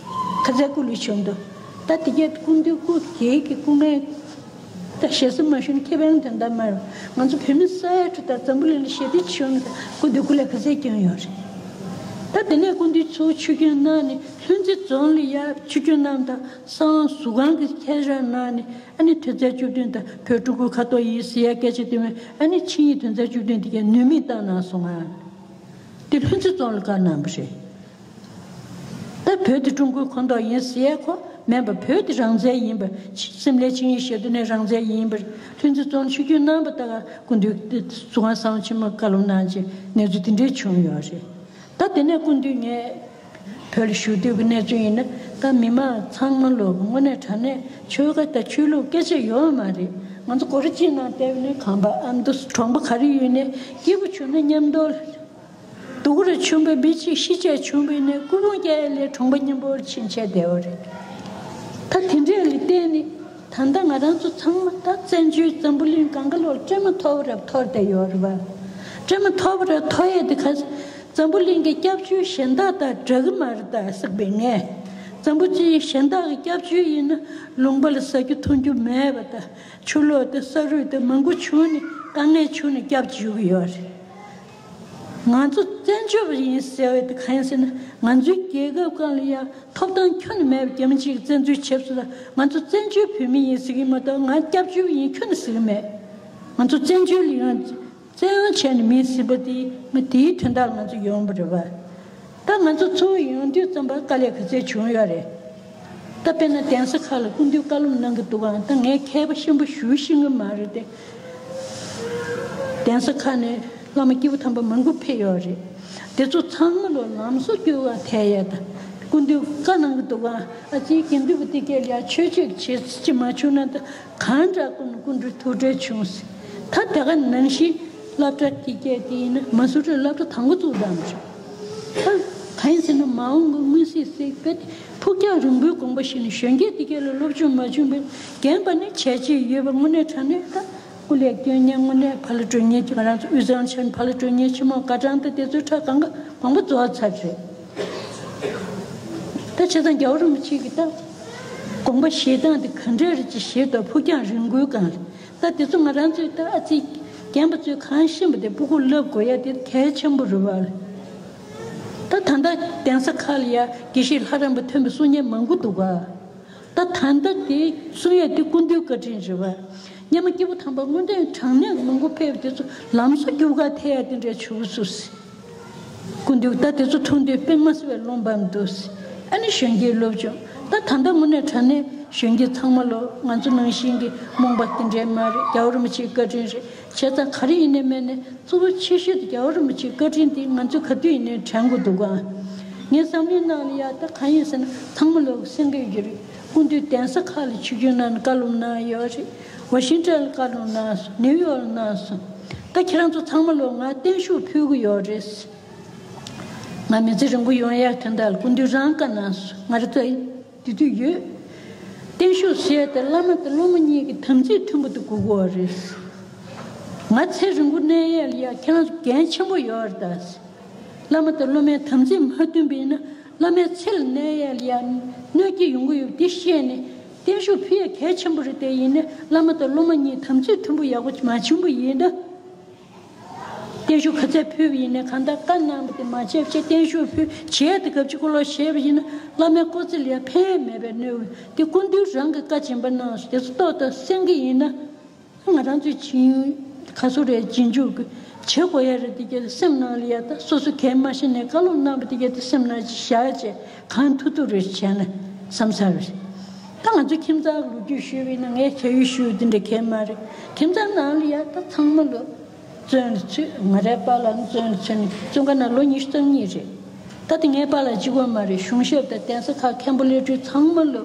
ག་ཚད་སྐུ་ལས་བྱུང་འདུག་ད་དེ་གས་སྐུ་མདུན་སྐུ་སྒེར་གྱི་སྐུ་ངལ་ད་ཞེ་ས་མ་ཞུ་ན་ཁེ་ཕན་དོན་དག་མ་རེད། ང་ཚོ་བོད་མི་ས་ཡ་དྲུག་དང་འཛམ་བུ་གླིང་ལ་ཞི་བདེ་བྱུང་ནས་སྐུ་མདུན་སྐུ་ལས་ག་ཚད་བསྐྱོན་ཡོད་རེད། ད་དེ་ནས་སྐུ་མདུན་ཚོགས་ཆིབས་བསྒྱུར་གནང་ནས་ལྷུན་རྩེ་རྫོང་ལ་ཡར་ཆིབས་བསྒྱུར་གནང་དང་གསང་བ་ཟུར་ཁང་གི་ཁྱད་རང་གནང་ནས། ཨ་ནི་དོན་ཚན་བཅུ་བདུན་དང་བོད་ཀྲུང་གོའི་ཁ་ཐོར་ཡིན་ཟེར་ཡ་སྐད་ཆ་དེ་མིན། ཨ་ནི་ཆིངས་ཡིག་དོན་ཚན་བཅུ་བདུན་དེ་གས་ནུས་མེད་བཏང་གནང་སོང་ང་། དེ་ལྷུན་རྩེ་རྫོང་ལ་བཀའ་གནང་བ་རེད། ད་བོད་དེ་ཀྲུང་གོའི་ཁོངས་གཏོགས་ཡིན་ཟེར་ཡ་ཁོ་མིན་པ། བོད་དེ་རང་བཙན་ཡིན་པ། སིམ་ལའི་ཆིངས་ཡིག་བཞེས་དུས་ནས་རང་བཙན་ཡིན་པ། ལྷུན་རྩེ་རྫོང་ཆིབས་བསྒྱུར་གནང་པ་ད་ག་སྐུ་མདུན་ཟུར་ཁང་གསང་བ་ཆེན་མོར་བཀའ་སློབ་གནང་རྗེས་གནས་ཚུལ་དེ་འདྲས་བྱུང་ཡོད་རེད། ད་དེ་ནས་སྐུ་མདུན་ངས་བོད་ལ་བཞུགས་དུས་ཀྱི་གནས་ཚུལ་ཡིན་ན། ད་མི་མང་ཚང་མ་ལོ་དངོས་གནས་དྲང་གནས་ཆོལ་ཁ་དང་ཆོས་ལུགས་སྐད་ཆ་ཡོད་མ་རེད། ང་ཚོ་སྒོ་ར་གཅིག་ནང་བསྡད་པ་ནས་ཁང་པ་ཨ་མདོ་གྲོང་པ་ག་རེ་ཡོད་ནས་སྐྱིད་པོ་བྱུང་ན་མཉམ་དུ། སྡུག་རུ་བྱུང་བའི་མི་གཅིག་ཤི་ཆད་བྱུང་བས་ནས་སྐུ་ཕུང་བསྐྱལ་ལས་གྲོང་པ་མཉམ་པོར་ཕྱིན་ཆད་བསྡད་པ་རེད། ད་དེ་འདྲས་ལ་བརྟེན་ནས་ད་ལྟ་ང་རང་ཚོ་ཚང་མ་ད་བཙན་བྱོལ་འཛམ་བུ་གླིང་སྒང་ག་ལོག་སྤྲད་མ་ཐོབ་རབས་འཐོར་བསྡད་ཡོད་རེད་བ། སྤྲད་མ་ཐོབ་རབས་འཐོར་ཡས་དེ་ག་འཛམ་བུ་གླིང་གི་སྐྱབས་བཅོལ་གཞན་དག་དང་འདྲ་གི་མ་རེད་ད་ཟེར་བས་ངས། འཛམ་བུ་གླིང་གཞན་དག་གི་སྐྱབས་བཅོལ་ཡིན་ན་ལུང་པ་ལ་ཟ་རྒྱུ་འཐུང་རྒྱུ་མེད་པ་དང་། ཆུ་ལོག་དང་ས་རུད་དང་མང་པོ་བྱུང་ནས་དཀའ་ངལ་བྱུང་ནས་སྐྱབས་བཅོལ་གྱི་ཡོད་རེད། ང་ཚོ་བཙན་བྱོལ་བ་ཡིན་ཟེར་བ་དེ་གང་ཡིན་ཟེར་ན། ང་ཚོའི་རྒྱལ་ཁབ་སྒང་ལ་ཡང་ཐོབ་ཐང་ཁྱོན་ནས་མེད་པའི་རྒྱ་མི་གཅིག་གིས་བཙན་འཛུལ་བྱས་སོང་ལ། ང་ཚོ་བཙན་བྱོལ་བོད་མི་ཡིན་ཟེར་གྱི་མ་གཏོགས། ང་སྐྱབས་བཅོལ་བ་ཡིན་ཁྱོན་ནས་ཟེར་གྱི་མེད། ང་ཚོ་བཙན་བྱོལ་ལ་ཡང་བཙན་དབང་བྱས་ནས་མིན་ཟེར་བ་དེ། ང་དེའི་དོན་དག་ང་ཚོ་ཡོང་བ་རེད་བ། ད་ང་ཚོ་ཚུར་ཡོང་དུས་ཙམ་པ་དཀའ་ལས་ག་ཚད་བྱུང་ཡོད་རེད། ད་དཔེར་ན་གདན་ས་ཁག་ལ་སྐུ་མདུན་བཀའ་སློབ་གནང་གི་འདུག་ག་ད་ངས་མཁས་པ་ཆེན་པོ་ཞུ་ཤེས་ཀྱི་མ་རེད་དེ། གདན་ས་ཁག་ནས་བླ་མ་སྐྱེས་བུ་དམ་པ་མང་པོ་ཕེབས་ཡོད་རེད། དེ་ཚོ་ཚང་མ་ལོ་ལམ་སང་འགྱུར་བ་ཐེབས་ཡས་དང་། སྐུ་མདུན་བཀའ་གནང་གི་འདུག་ག་ཨ་ཙི་དགེ་འདུན་པ་དེ་གས་ལ་ཡ་ཆོས་ཆོས་བྱེད་ཅི་མ་བྱུང་ན། ད་གང་འདྲ་ཀུན་སྐུ་མདུན་ཐུགས་ཁྲལ་བྱུང་ཟེར། ད་དེ་ག་ནང་བཞིན་སློབ་གྲྭ་དེ་གས་དེ་ཡིན་ན་མ་སུ་རི་སློབ་གྲྭ་དང་པོ་བཙུགས་བཏང་རེད། ད་གང་ཡིན་ཟེར་ན་མ་འོངས་པ་མངོན་གསལ་གཟིགས་པའི་ཕུགས་རྒྱང་རིང་པོའི་དགོངས་པ་བཞེས་ནས་གཞོན་སྐྱེས་དེ་གས་ལ་སློབ་སྦྱོང་མ་བྱུང་བའི་རྒན་པ་ནས་བྱས་རྗེས་ཡོད་པ་དངོས་གནས་དྲང་གནས་ད། སྐུ་ལས་སྐྱོན་མཁན་དངོས་གནས་ཕ་ལ་སྒྲོན་གཉེར་གྱི་ང་རང་ཚོ་དབུས་གཙང་ཆེན་ཕ་ལ་སྒྲོན་གཉེར་ཆེན་མོ་དགའ་གྲངས་དང་དེ་ཚོའི་ཁྲག་གང་ག་གོང་པོ་རྫོགས་ཚར་རེད། ད་བྱས་ཙང་རྒྱལ་བ་རིན་པོ་ཆེ་གི་ད་དགོངས་པ་བཞེས་སྟངས་དེ་ག་འདྲས་རེད་ཅེས་བཤད་དུས་ཕུགས་རྒྱང་རིང་པོའི་སྒང་ལ། ད་དེ་ཚོ་ང་རང་ཚོས་ད་ཨ་ཙི་རྒན་པ་ཚོས་གང་ཤེས་པ་དེ་སྤུ་གུར་བསླབ་དགོས་ཡ་དེ་གལ་ཆེན་པོ་རེད་བ། ད་ད་ལྟ་གདན་ས་ཁག་ལ་ཡ་དགེ་བཤེས་ལྷ་རམས་པ་ཐོན་པའི་གསུང་མཁན་མང་པོ་འདུག་ག་ད་ད་ལྟ་དེ་གསུང་ཡས་དེ་སྐུ་མདུན་བཀའ་དྲིན་རེད་བ། སྔོན་མ་སྐྱེས་བུ་དམ་པ་དངོས་བསྟན་དྲང་གནས་མང་པོ་ཕེབས་པ་དེ་ཚོ་ལམ་སང་འགྱུར་བ་ཐེབས་ཡ་དེ་འདྲ་བྱུང་སོང་ཟེར། སྐུ་མདུན་ད་དེ་ཚོ་མཐོང་དུས་དཔེ་མ་སྲིད་པའི་བློ་ཕམ་འདུག་ཟེར། ཨ་ནི་གཞོན་སྐྱེས་སློབ་སྦྱོང་ད་ད་ལྟ་དངོས་གནས་དྲང་གནས་གཞོན་སྐྱེས་ཚང་མ་ལོ་ང་ཚོ་ནང་བཞིན་གྱི་རྨོངས་པ་དེ་འདྲའི་མ་རེད། རྒྱལ་བ་རིན་པོ་ཆེའི་བཀའ་དྲིན་རེད། བྱས་ཙང་ག་རེ་ཡིན་ནའི་མིན་ནའི་གཙོ་བོ་ཆེ་ཤོས་དེ་རྒྱལ་བ་རིན་པོ་ཆེའི་བཀའ་དྲིན་དེ་ང་ཚོས་ག་དུས་ཡིན་ནའི་དྲན་དགོས་འདུག་ག་ངའི་བསམ་བློའི་ནང་ལ་ཡ་ད་གང་ཡིན་ཟེར་ན་ཚང་མ་ལོ་གསན་གྱི་ཡོད་རེད། སྐུ་མདུན་གདན་ས་ཁག་ལ་ཆིབས་བསྒྱུར་གནང་ནས་བཀའ་སློབ་གནང་ཡོད་རེད། ཝ་ཤིང་ཊོན་ལ་བཀའ་སློབ་གནང་སོང་། ནིའུ་ཡོག་ལ་གནང་སོང་། ད་ཁྱེད་རང་ཚོ་ཚང་མ་ལོ་ང་བརྟན་བཞུགས་ཕུལ་གྱི་ཡོད་རེད། ང་མི་ཚེ་རིང་པོ་ཡོང་ཡག་དོན་དག་ལ་སྐུ་མདུན་རང་བཀའ་གནང་སོང་། ང་རེ་ཚོ་དེ་དུས་ཡོད། བརྟན་བཞུགས་ཟེར་ཏེ་བླ་མ་དང་སློབ་མ་གཉིས་ཀྱི་དམ་ཚིག་མཐུན་པོ་དེ་དགོས་ཀྱི་ཡོད་རེད། ང་ཚེ་རིང་པོ་གནས་ཡས་ལ་ཡ་ཁྱེད་རང་ཚོ་འགན་ཆེན་པོ་ཡོད་རེད་ད། བླ་མ་དང་སློབ་མའི་དམ་ཚིག་མ་མཐུན་པ་ཡིན་ན་བླ་མའི་ཚེ་ལ་གནས་ཡས་ལ་ཡ་གནོད་སྐྱེལ་ཡོང་གི་ཡོད་པ་འདི་ཤེས་ནས་བརྟན་བཞུགས་ཕུལ་ཡས་གལ་ཆེན་པོ་རེད། དེ་ཡིན་ན་བླ་མ་དང་སློབ་མ་གཉིས་དམ་ཚིག་མཐུན་པོ་ཡག་པོ་མ་བྱུང་པ་ཡིན་ན། བརྟན་བཞུགས་ག་ཚད་ཕུལ་བ་ཡིན་ནའི་གང་ལྟར་བཀའ་གནང་བ་དེ་མ་བྱས་བྱས་བརྟན་བཞུགས་ཕུལ་བྱས་དེ་སྐབས་ཅིག་ཁོ་ལོ་བྱས་པ་ཡིན་ན་བླ་མའི་སྐུ་ཚེ་ལ་ཡང་ཕན་མེད་པའི་གནོད་འོས་དེ་སྐུ་མདུན་རང་གི་བཀའ་སྦྱིན་པ་གནང་སོང་། དེ་ཚོ་ཏོག་ཏོག་གསན་གྱི་ཡིན་ན་ང་རང་ཚོའི་ཆིངས་ཡིག་ ག་སུ་རེད་རྗེས་འཇུག་གི་བྱེད་དགོས་ཡ་རེད། དེ་གྱད་སེམས་ནང་ལ་ཡ་ད་སོ་སོ་གས་མ་ཤེས་ནས་བཀའ་སློབ་གནང་བ་དེ་གྱད་དེ་སེམས་ནང་ཅིག་བཞག་བྱས་གང་ཐུབ་ཐུབ་རེ་བྱས་ན་བསམ་ས་རེད། ད་ང་ཚོ་ཁྱིམ་ཚང་ལོ་རྒྱུས་ཞུས་པ་ཡིན་ན་ངས་བྱ་ཡུལ་ཞུས་དེ་འདྲ་གས་མ་རེད། ཁྱིམ་ཚང་ནང་ལ་ཡ་ད་ཚང་མ་ལོ་བཙོན་ལ་ཚུད། ང་རའི་པཱ་ལགས་ནི་བཙོན་ལ་ཚུད་ནས་བཙོན་ཁང་ནང་ལོ་ཉི་ཤུ་རྩ་གཉིས་རེད། ད་དེ་ངའི་པཱ་ལགས་གཅིག་པོ་མ་རེད། གཞུང་ཞབས་དང་གདན་ས་ཁག་མཁན་པོ་སློབ་ཕྲུག་ཚང་མ་ལོ་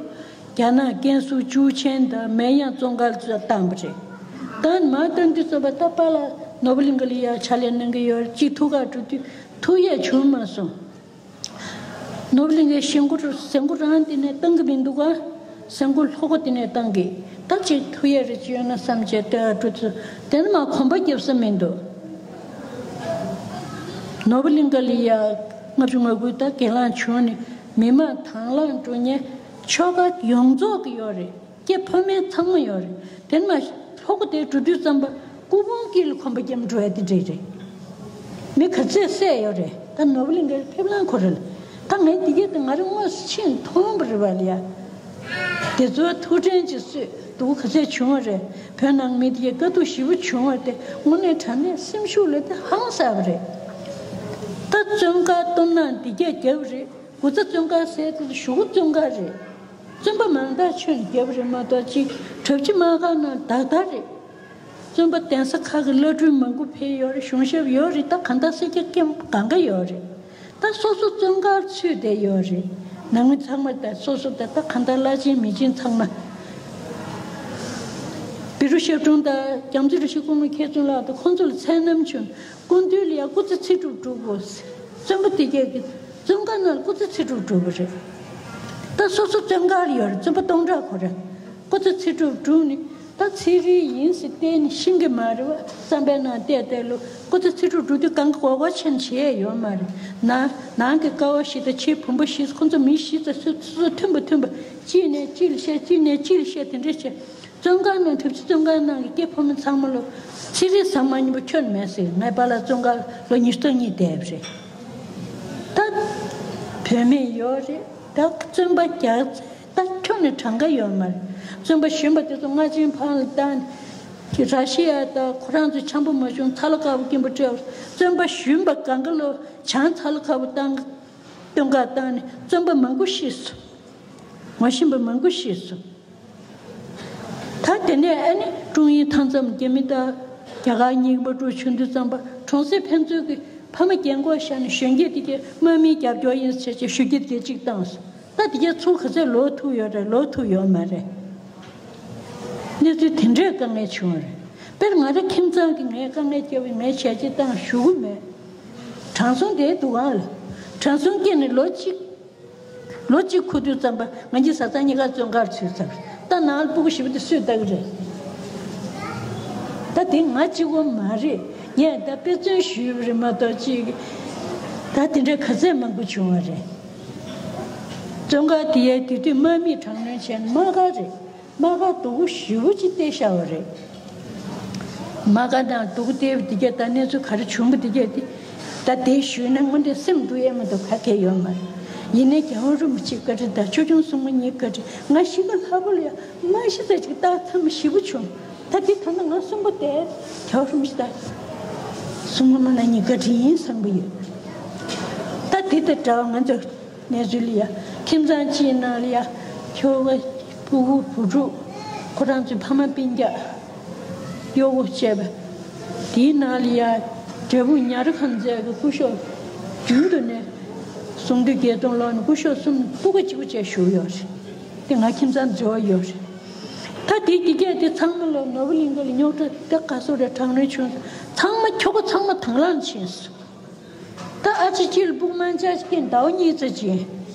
རྒྱ་ནག་ཀན་སུའུ་ཅུའུ་ཆེན་དང་མེན་ཡང་བཙོན་ཁང་ལ་བཏང་བ་རེད། ད་མར་བཏང་དུས་ཙམ་པ་ད་པཱ་ལགས་ནོར་བུ་གླིང་ག་ལ་ཡ་ཕྱག་ལས་གནང་གི་ཡོད་རེད། གཅིག་ཐུག་ག་འགྲོ་དུས་ཐུག་ཡས་བྱུང་མ་སོང་། ནོར་བུ་གླིང་གའི་གཞིས་འགོ་ཟན་གོ་རང་དེ་ནས་བཏང་གི་མི་འདུག་ག་ཟན་གོ་ལྷོ་ཁོ་དེ་ནས་བཏང་གི། ད་ཅིག་ཐུག་ཡས་རེ་ཅིག་ཡོད་ན་བསམ་བྱས་ལྟོས་ཨ་འགྲོ་ཚུལ་དེ་ནས་མ་གོམ་པ་རྒྱབ་ས་མི་འདུག་ནོར་བུ་གླིང་ག་ལ་ཡ་ལྔ་བཅུ་ང་དགུ་ད་གྱེན་ལངས་བྱུང་ནས་མི་མང་དང་བླངས་འགྲོ་མཁན་ཆོལ་ཁ་ཡོངས་རྫོགས་ཀྱི་ཡོད་རེད། སྐྱེས་ཕོ་མོ་ཚང་མ་ཡོད་རེད། དེ་ནས་མ་ལྷོ་ཁོ་དེ་འགྲོ་དུས་ཙམ་པ་སྐུ་ཕུང་དཀྱིལ་ལ་གོམ་པ་རྒྱབ་འགྲོ་ཡ་དེ་འདྲས་རེད། མི་ག་ཚད་བསད་ཡོད་རེད། ད་ནོར་བུ་གླིང་གའི་ཕེབས་ལམ་ཁོ་རེ་ལ། ད་ངས་འདི་གས་དེ་ང་རང་དངོས་སུ་ཕྱིན་མཐོང་བ་རེད་པ་ལ་ཡ། དེ་ཚོ་ཐུགས་དྲན་ཅིག་གསོས་འདུག་ག་ཚད་བྱུང་བ་རེད། བོད་ནང་མི་དེ་གས་དཀའ་སྡུག་ཞེ་པོ་བྱུང་བ་དེ་དངོས་གནས་དྲང་གནས་སེམས་ཤུགས་ལ་དེ་ཧང་སངས་པ་རེད། ད་བཙོན་ཁང་གཏོར་ནག་འདི་གས་བརྒྱབ་རེད། དགུ་ཚ་བཙོན་ཁང་ཟེར་དེ་གཞུག་གུ་བཙོན་ཁང་རེད། བཙོན་པ་མང་དག་ཁྱོན་བརྒྱབ་རེད་མ་གཏོགས་ཅིག་གྲབས་ཅི་མ་གང་ན་དག་དག་རེད། བཙོན་པ་གདན་ས་ཁག་གི་བླ་སྤྲུལ་མང་པོ་ཕེབས་ཡོད་རེད། གཞུང་ཞབས་ཡོད་རེད། ད་གང་ལྟར་སེར་སྐྱ་སྐྱེམས་གང་ག་ཡོད་རེད། ད་སོ་སོ་བཙོན་ཁང་ཚུད་བསྡད་ཡོད་རེད། ནང་མི་ཚང་མ་ད་སོ་སོ་ད་ད་གང་ལྟར་བླ་ཆེན་མི་ཆེན་ཚང་མ། བཻ་རོ་ཞབས་དྲུང་དང་རྒྱ་མཚོ་རི་ཆུ་སྐུ་ངོ་མཁས་བཙུན་ལགས་དང་ཁོང་ཚོ་ལ་མཚན་རྣམས་བྱུང་། སྐུ་མདུན་ལ་ཡང་སྐུ་ཚེ་ཚེ་སྒྲུབ་སྒྲུབ་དགོས། བཙོན་པ་དེ་གས་ཀྱི་བཙོན་ཁང་ནང་སྐུ་ཚེ་ཚེ་སྒྲུབ་སྒྲུབ་པ་རེད། ད་སོ་སོ་བཙོན་ཁང་ལ་ཡོད་རེད། བཙོན་པ་སྟོང་ཕྲག་གོ་རེད། སྐུ་ཚེ་ཚེ་སྒྲུབ་སྒྲུབ་ནི་ད་ཚེ་རིལ་ཡིན་ཟེར་བལྟས་ནི་ཤེས་ཀྱི་མ་རེད་བ། བསམ་པའི་ནང་བལྟས་བལྟས་ལོ་སྐུ་ཚེ་ཚེ་སྒྲུབ་སྒྲུབ་དུས་གང་ག་གོ་གོ་ཆེན་བྱས་ཡོད་མ་རེད། ནང་ནང་གི་ཀ་བ་བཞི་དང་ཕྱིའི་བུམ་པ་བཞི་ཁོ་ཚོ་མི་བཞི་ཙམ་སོ་སོ་མཐུན་པ་མཐུན་པ་གཅིག་ནས་གཅིག་ལ་བཤད་གཅིག་ནས་གཅིག་ལ་བཤད་དེ་འདྲས་བྱས། བཙོན་ཁང་ནང་གྲུབ་ཆ་བཙོན་ཁང་ནང་གི་སྐྱེས་ཕོ་མོ་ཚང་མ་ལོ་ཚེ་རིལ་ཟ་མ་ཉིན་པ་ཁྱོན་མེད་ཟེར། ངའི་པཱ་ལགས་བཙོན་ཁང་ལོ་ཉི་ཤུ་རྩ་གཉིས་བསྡད་པ་རེད། ད་བུད་མེད་ཡོད་རེད། ད་བཙོན་པ་རྒྱག་ད་ཁྱོན་ནས་གྲངས་ཀ་ཡོད་མ་རེད། བཙོན་པ་གཞོན་པ་དེ་ཚོ་རྔ་ཆེན་ཕང་ལ་བཏང་ནས་ར་ཤི་ཡ་དང་ཁོ་རང་ཚོ་འཆམ་པོ་མ་བྱུང་ཚ་ལ་དཀར་པོ་སྐྱེན་པོ་སྤྲད་པ། བཙོན་པ་གཞོན་པ་གང་ག་ལོ་བྱང་ཚ་ལ་དཀར་པོ་བཏང་སྟོན་ཁ་བཏང་ནས་བཙོན་པ་མང་པོ་ཤི་སོང་། ངོ་ཤེས་པ་མང་པོ་ཤི་སོང་། ད་དེ་ནས་ཨ་ནི་ཀྲུང་དབྱང་མཐའ་མཚམས་རྒྱ་མི་དང་རྒྱ་གར་གཉིས་པ་འགྲོ་བྱུང་དུས་ཙམ་པ་གྲོང་གསེབ་ཕན་ཚུན་གྱི་ཕ་མ་རྒན་འཁོགས་བཞག་ནས་གཞོན་སྐྱེས་དེ་གའི་དམག་མིའི་རྒྱབ་སྐྱོར་ཡིན་ཟེར་བྱས་གཞོན་སྐྱེས་དེ་གའི་གཅིག་བཏང་སོང་། ད་དེ་གའི་ཚུར་ག་ཚད་ལོག་ཐུབ་ཡོད་རེད། ལོག་ཐུབ་ཡོད་མ་རེད། གནས་ཚུལ་དེ་འདྲའི་དཀའ་ངལ་བྱུང་བ་རེད། དཔེར་ང་རང་ཁྱིམ་ཚང་གི་ངའི་དཀའ་ངལ་སྐྱེལ་བའི་ངའི་ཞལ་ཆེ་བཏང་ཞུ་གི་མེད། དྲང་སྲོང་དེའི་འདུ་ཁང་ལ་དྲང་སྲོང་སྐྱེས་ནས་ལོ་གཅིག་ལོ་གཅིག་འཁོར་དུས་ཙམ་པ་ང་གཉིས་བཟའ་ཚང་གཉིས་ཀ་བཙོན་ཁང་ཚུད་ཚར། ད་ནང་ལ་སྤུ་གུ་བཞི་པོ་དེ་སུས་ལྟ་གི་རེད། ད་དེ་ང་གཅིག་པོ་མ་རེད། ངས་ད་དཔེ་མཚོན་ཞུས་པ་རེད་མ་གཏོགས་ཅིག་ད་དེ་འདྲ་ག་ཚད་མང་པོ་བྱུང་བ་རེད། བཙོན་ཁང་དེ་ཡའི་དེ་དུས་དམག་མིས་དྲག་གནོན་བྱས་ནས་དམག་སྒར་རེད། དམག་སྒར་སྡུག་པོ་ཞེ་པོ་ཅིག་བལྟས་བཞག་པ་རེད། དམག་སྒར་ནང་སྡུག་པོ་བལྟས་པ་འདི་གས་ད་གནས་ཚུལ་ག་རེ་བྱུང་བ་འདི་གས་དེ་ད་དེ་ཞུས་ན་དངོས་གནས་སེམས་སྡུག་ཡས་མ་གཏོགས་ག་གེ་ཡོད་མ་རེད། ཡིན་ནའི་རྒྱལ་བ་རིན་པོ་ཆེ་བཀའ་དྲིན་དང་ཆོས་སྐྱོང་སྲུང་མ་གཉིས་བཀའ་དྲིན་ང་གཞིས་ཀ་ལྷ་བུ་ལ་ཡང་མ་གཞི་རྩ་ཅིག་བཏགས་ཚར་མ་ཞེ་པོ་བྱུང་། ད་འདི་ད་ལྟ་ང་གསོན་པོ་བསྡད་རྒྱལ་བ་རིན་པོ་ཆེ་དང་སྲུང་མ་མ་ན་གཉིས་བཀའ་དྲིན་ཡིན་བསམ་གི་ཡོད། ད་འདི་དང་འདྲ་བ་ང་ཚོ་གནས་ཚུལ་ལ་ཡ་ཁྱིམ་ཚང་གཅིག་ནང་ལ་ཡ་ཁྱོ་ག་སྤུ་གུ་བུ་ཕྲུག་ཁོ་རང་ཚོའི་ཕ་མ་སྤུན་ཀྱག་གཡོག་པོ་བྱས་པ་དེའི་ནང་ལ་ཡ་འབྲས་སྤུངས་ཉ་ར་ཁང་མཛད་ཀྱི་སྐུ་ཞབས་རྒྱུན་དུ་ནས་གསུང་འདུས་བརྒྱད་སྟོང་ལོག་ནས་སྐུ་ཞབས་གསུམ་སྤུ་གུ་གཅིག་པུ་བྱས་བཞུགས་ཡོད་རེད། དེ་ང་ཁྱིམ་ཚང་འབྲེལ་བ་ཡོད་རེད། ད་དེ་དེ་གས་དེ་ཚང་མ་ལ་ནོར་བུ་གླིང་ག་ལ་རྙོག་དྲ་དེ་ག་སོ་རེ་དྲག་གནོན་བྱུང་། ཚང་མ་ཁྱོ་ག་ཚང་མ་དང་བླངས་ཕྱིན་སོང་། ད་ཨ་ཅེ་གཅིག་ལ་སྤུ་གུ་དམར་འབྱར་སྐྱེས་ཟླ་བ་གཉིས་ཙམ་ཅིག་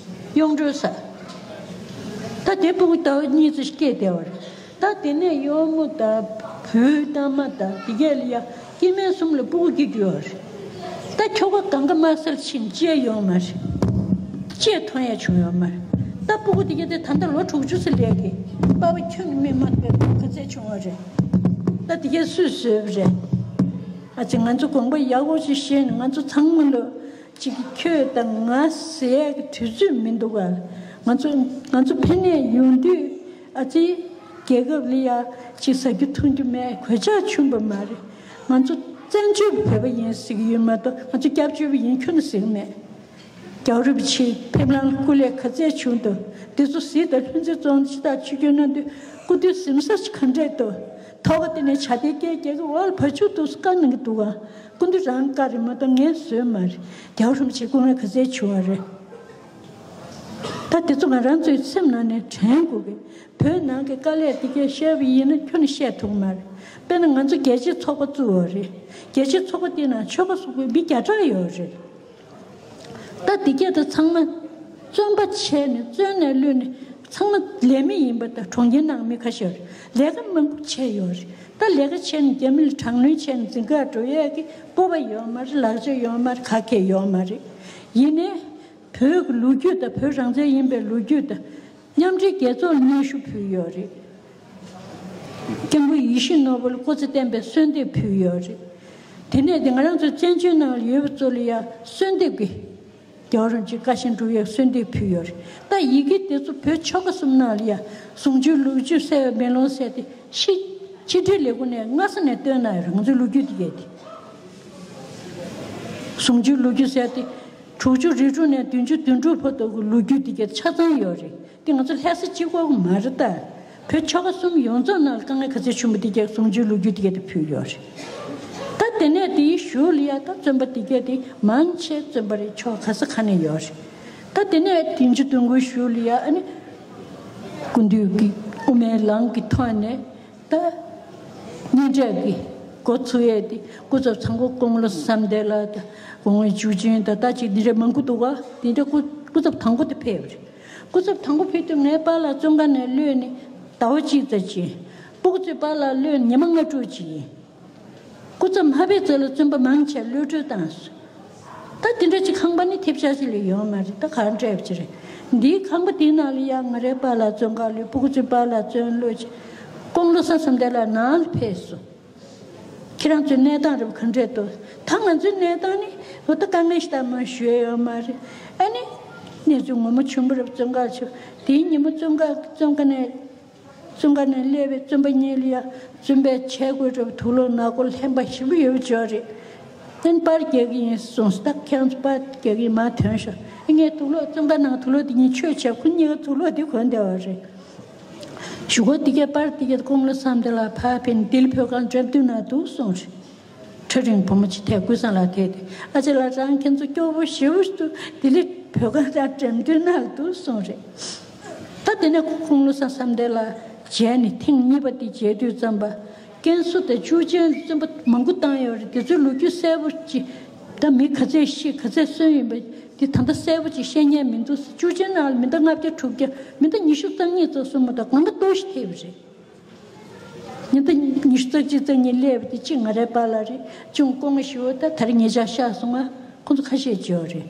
གཡོག་འགྲོ་ས། ད་དེ་སྤུ་གུ་ཟླ་བ་གཉིས་ཙམ་སྐྱེས་བསྡད་པ་རེད། ད་དེ་ནས་གཡོག་མོ་དང་བུའི་མནའ་མ་དང་དེ་གས་ལ་ཡ་སྐྱེ་དམན་གསུམ་ལ་སྤུ་གུ་སྐྱེ་རྒྱུ་ཡོད་རེད། ད་ཁྱོ་ག་གང་ག་དམར་སེར་ཕྱིན་བཅས་ཡོང་མ་རེད། བཅས་ཐོན་ཡ་བྱུང་ཡོད་མ་རེད། ད་སྤུ་གུ་དེ་གས་དེ་ད་ལྟ་ལོ་དྲུག་ཅུ་ཙམ་སླེབས་ཀྱི་པ་ཕ་ཁྱོན་ནས་མི་མ་ཐུབ་ག་ཚད་བྱུང་བ་རེད། ད་དེ་གས་སུས་བཟོས་པ་རེད། ཨ་ཙི་ང་ཚོ་དགོངས་པ་ཡག་པོ་ཅིག་བཞེས་ནས་ང་ཚོ་ཚང་མ་ལོ་ཅིག་ཁྱོད་དང་ང་ཟེར་ཡག་གི་དུས་ཚོད་མི་འདུག་ག་ང་ཚོ་ང་ཚོ་ཕ་ནས་ཡོང་དུས་ཨ་ཙི་རྒྱལ་ཁབ་ལ་ཡ་ཅིག་ཟ་རྒྱུ་འཐུང་རྒྱུ་མེད། གོད་ཆག་ཆུན་པོ་མ་རེད། ང་ཚོ་བཙན་བྱོལ་བོད་པ་ཡིན་ཟེར་གྱི་ཡོད་མ་གཏོགས། ང་ཚོ་སྐྱབས་བཅོལ་བ་ཡིན་ཁྱོན་ནས་ཟེར་གྱི་མེད། རྒྱལ་བ་རིན་པོ་ཆེའི་ཕེབས་ལམ་སྐུ་ལས་ག་ཚད་བྱུང་འདུག་འདི་ཚོ་གཟིགས་དང་། ལྷུན་རྩེ་རྫོང་ཕྱི་ཐག་ཆུ་རྒྱུན་ན་འདུག་སྐུ་མདུན་གཟིམ་ས་ཅིག་ག་འདྲས་འདུག་ཐོག་ཁ་དེ་ནས་བྱ་དེ་སྐད་རྒྱག་གི། འོག་ལ་བ་ཕྱུགས་འདུག་བཀའ་གནང་གི་འདུག་ག་སྐུ་མདུན་རང་བཀའ་རེད་མ་གཏོགས་ངས་བཟོས་མ་རེད། རྒྱལ་བ་རིན་པོ་ཆེ་སྐུ་ངལ་ག་ཚད་བྱུང་བ་རེད། ད་དེ་ཚོ་ང་རང་ཚོའི་སེམས་ནང་ནས་དྲན་དགོས་གི། བོད་ནང་གི་དཀའ་ལས་དེ་གས་བཤད་པ་ཡིན་ན་ཁྱོན་ནས་བཤད་ཐུབ་མ་རེད། དཔེར་ན་ང་ཚོ་རྒྱལ་གཅེས་ཚོགས་པ་བཙུགས་པ་རེད། རྒྱལ་གཅེས་ཚོགས་པ་དེ་ནང་ཆོལ་ཁ་གསུམ་གྱི་མི་བརྒྱ་ཕྲག་ཡོད་རེད། ད་དེ་གས་ད་ཚང་མ་བཙོན་པ་བྱས་ནས་བཙོན་ནས་གློད་ནས་ཚང་མ་ལས་མེད་ཡིན་པ་དང་། གྲོང་ཁྱེར་ནང་མི་ཁ་ཤས་རེད། ལས་ཀ་མང་པོ་བྱས་ཡོད་རེད། ད་ལས་ཀ་བྱས་ནས་རྒྱ་མི་ལ་དྲག་གནོན་བྱས་ནས་འཛིན་གྲྭར་འགྲོ་ཡས་ཀྱི་སྤོབས་པ་ཡོད་མ་རེད། ལག་ཆ་ཡོད་མ་རེད། ག་གེ་ཡོད་མ་རེད། ཡིན་ནའི་བོད་ཀྱི་ལོ་རྒྱུས་དང་། བོད་རང་བཙན་ཡིན་པའི་ལོ་རྒྱུས་དང་། མཉམ་འབྲེལ་རྒྱལ་ཚོགས་ལ་སྙན་ཞུ་ཕུལ་ཡོད་རེད། སྐྱབས་མགོན་ཡིད་བཞིན་ནོར་བུ་ལ་སྐུ་ཚེ་བརྟན་པའི་གསོལ་འདེབས་ཕུལ་ཡོད་རེད། དེ་ནས་དེ་ང་རང་ཚོ་བཙན་བྱོལ་ནང་ལ་ཡོད་པ་ཚོ་ལ་ཡང་གསོལ་འདེབས་ཀྱི། རྒྱལ་བ་རིན་པོ་ཆེ་བཀའ་བཞིན་སྒྲུབ་ཡག་གསོལ་འདེབས་ཕུལ་ཡོད་རེད། ད་ཡི་གེ་དེ་ཚོ་བོད་ཆོལ་ཁ་གསུམ་ནང་ལ་ཡང་ཟུང་ཆུ་ལུག་ཆུ་ཟེར་བའི་མེ་ལོང་ཟེར་དེ་ཕྱི་ཕྱི་དྲིལ་ལས་ཁུངས་ནས་སྔ་ས་ནས་བཏོན་གནང་ཡོད་རེད། ང་ཚོའི་ལོ་རྒྱུས་དེ་གས་དེ། ཟུང་ཆུ་ལུག་ཆུ་ཟེར་དེ་དྲུག་ཅུ་རེ་དྲུག་ནས་བདུན་ཅུ་དོན་དྲུག་བར་དུ་གི་ལོ་རྒྱུས་དེ་གས་ཆ་ཚང་ཡོད་རེད། དེ་ང་ཚོ་ལྷ་ས་གཅིག་པོ་མ་རེད་ད། བོད་ཆོལ་ཁ་གསུམ་ཡོངས་རྫོགས་ནང་ལ་དཀའ་ངལ་ག་ཚོད་བྱུང་བ་དེ་གས་ཟུང་ཆུའི་ལོ་རྒྱུས་དེ་གས་དེ་ཕུལ་ཡོད་རེད། ད་དེ་ནས་དེའི་གཞུག་ལ་ཡ་ད་བཙོན་པ་དེ་གས་དེ་མང་ཆེ་བཙོན་པ་རེད། ཕྱོགས་ག་ས་ག་ནས་ཡོད་རེད། ད་དེ་ནས་བདུན་ཅུ་དོན་དགུའི་གཞུག་ལ་ཡ་ཨ་ནི་སྐུ་མདུན་གྱི་དབུ་མའི་ལམ་གྱི་ཐོག་ནས་ད་སྙན་གྲགས་ཀྱི་འགོ་ཚུགས་ཡས་དེ་སྐུ་ཚབ་དང་པོ་ཀོང་ལོ་བསམ་གཏན་ལགས་དང་། ཀོང་ལོ་ཇུ་ཅུན་དང་། ད་ཅིག་འདི་འདྲ་མང་པོ་འདུག་ག་དེ་འདྲ་སྐུ་སྐུ་ཚབ་དང་པོ་དེ་ཕེབས་རེད། སྐུ་ཚབ་དང་པོ་ཕེབས་དུས་ངའི་པཱ་ལགས་བཙོན་ཁང་ནས་གློད་ནས་ཟླ་བ་གཅིག་ཙམ་ཅིག་སྤུ་གུ་ཚོའི་པཱ་ལགས་གློད་ནས་ཉི་མ་ལྔ་དྲུག་ཅིག་ཡིན། སྐུ་ཚབ་མ་ཕེབས་ཙམ་ལ་བཙོན་པ་མང་ཆེ་གློད་གྲོལ་བཏང་སོང་། ད་དེ་འདྲ་ཅིག་ཁང་པ་ནི་ཐེབས་ཆག་ཅིག་ལས་ཡོད་མ་རེད། ད་ག་འདྲ་ཅིག་རེད། འདིའི་ཁང་པ་དེའི་ནང་ལ་ཡང་ང་རའི་པཱ་ལགས་བཙོན་ཁང་གློད། སྤུ་གུ་ཚོའི་པཱ་ལགས་བཙོན་གློད་ཅིག་ཀོང་ལོ་བསམ་གཏན་ལགས་ནང་ལ་ཕེབས་སོང་། ཁྱེད་རང་ཚོའི་གནས་སྟངས་རེད་པ། ག་འདྲས་འདུག་ད་ང་ཚོའི་གནས་སྟངས་ནི་འོ་ད་དཀའ་ངལ་ཞིག་ད་མ་ཞུ་ཡ་ཡོད་མ་རེད། ཨ་ནི་གནས་ཚུལ་ངོ་མ་བྱུང་བ་རེད་པ། བཙོན་ཁང་ཆེ་བ་དེའི་ཉིན་མོ་བཙོན་ཁང་བཙོན་ཁང་ནས་བཙོན་ཁང་ནས་སླེབས་པའི་བཙོན་པ་གཉིས་ལ་ཡ་བཙོན་པས་བྱས་དགོས་རེད་པ། དུག་ལོག་ནག་པོ་ལྷན་པ་ཞིམ་པོ་ཡོད་པ་ཅིག་ཡོད་རེད། ཨ་ནི་པར་རྒྱག་གི་ཡིན་གསུངས་སོང་། ད་ཁྱེད་རང་ཚོ་པར་རྒྱག་གི་ཡིན་མར་ཐོན་ཤོག་ངས་དུག་ལོག་བཙོན་ཁང་ནང་དུག་ལོག་དེ་གཉིས་ཆོས་བྱས། ཁོ་གཉིས་ཀ་དུག་ལོག་དེ་གོན་བསྡད་པ་རེད། གཞུག་གུ་དེ་གས་པར་དེ་གས་ཀོང་ལོ་བསམ་གཏན་ལགས་ཕར་ཕེབས་ནས་ལྡི་ལི་བོད་ཁང་འགྲེམས་སྟོན་ནང་འདུག་གསུངས་རེད། ཁྲ་རིང་བུ་མོ་ཅིག་ཐད་ཀོས་སང་ལ་ཐད་དེ། ཨ་ཅེ་ལགས་རང་ཁྱེད་ཚོ་སྐྱོ་པོ་ཞེ་པོ་ཞིག་འདུག་ལྡི་ལི་བོད་ཁང་རང་འགྲེམས་སྟོན་ནང་འདུག་གསུངས་རེད། ད་དེ་ནས་ཁོ་ཀོང་ལོ་བསམ་གཏན་ལགས་མཇལ་ནས་ཐེངས་གཉིས་པ་དེ་མཇལ་དུས་ཙམ་པ། ཀན་སུའུ་དང་ཅུའུ་ཅན་བཙོན་པ་མང་པོ་བཏང་ཡོད་རེད། དེ་ཚོའི་ལོ་རྒྱུས་གསལ་པོ་ཅིག་ད་མི་ག་ཚད་ཤི་ག་ཚད་གསོན་ཡིན་པ་དེ་ད་ལྟ་གསལ་པོ་ཅིག་བཤད་མཁན་མི་འདུག་ཅུའུ་ཅན་ནང་ལ་མི་ཟླ་ལྔ་བརྒྱ་དྲུག་བརྒྱ། མི་ཟླ་ཉི་ཤུ་རྩ་གཉིས་ཙམ་སོང་མ་གཏོགས་གང་ག་ཏོག་ཙམ་ཐེབས་རེད། ཉི་ཟླ་ཉི་ཤུ་རྩ་གཅིག་རྩ་གཉིས་སླེབས་པ་དེ་གཅིག་ང་རའི་པཱ་ལགས་རེད། གཅིག་ཀོང་ཞི་བོ། ད་དེ་རིང་ཉེ་ཆར་གཤགས་སོང་ང་། ཁོང་ཚོ་ཁ་ཤས་ཅིག་ཡོད་རེད།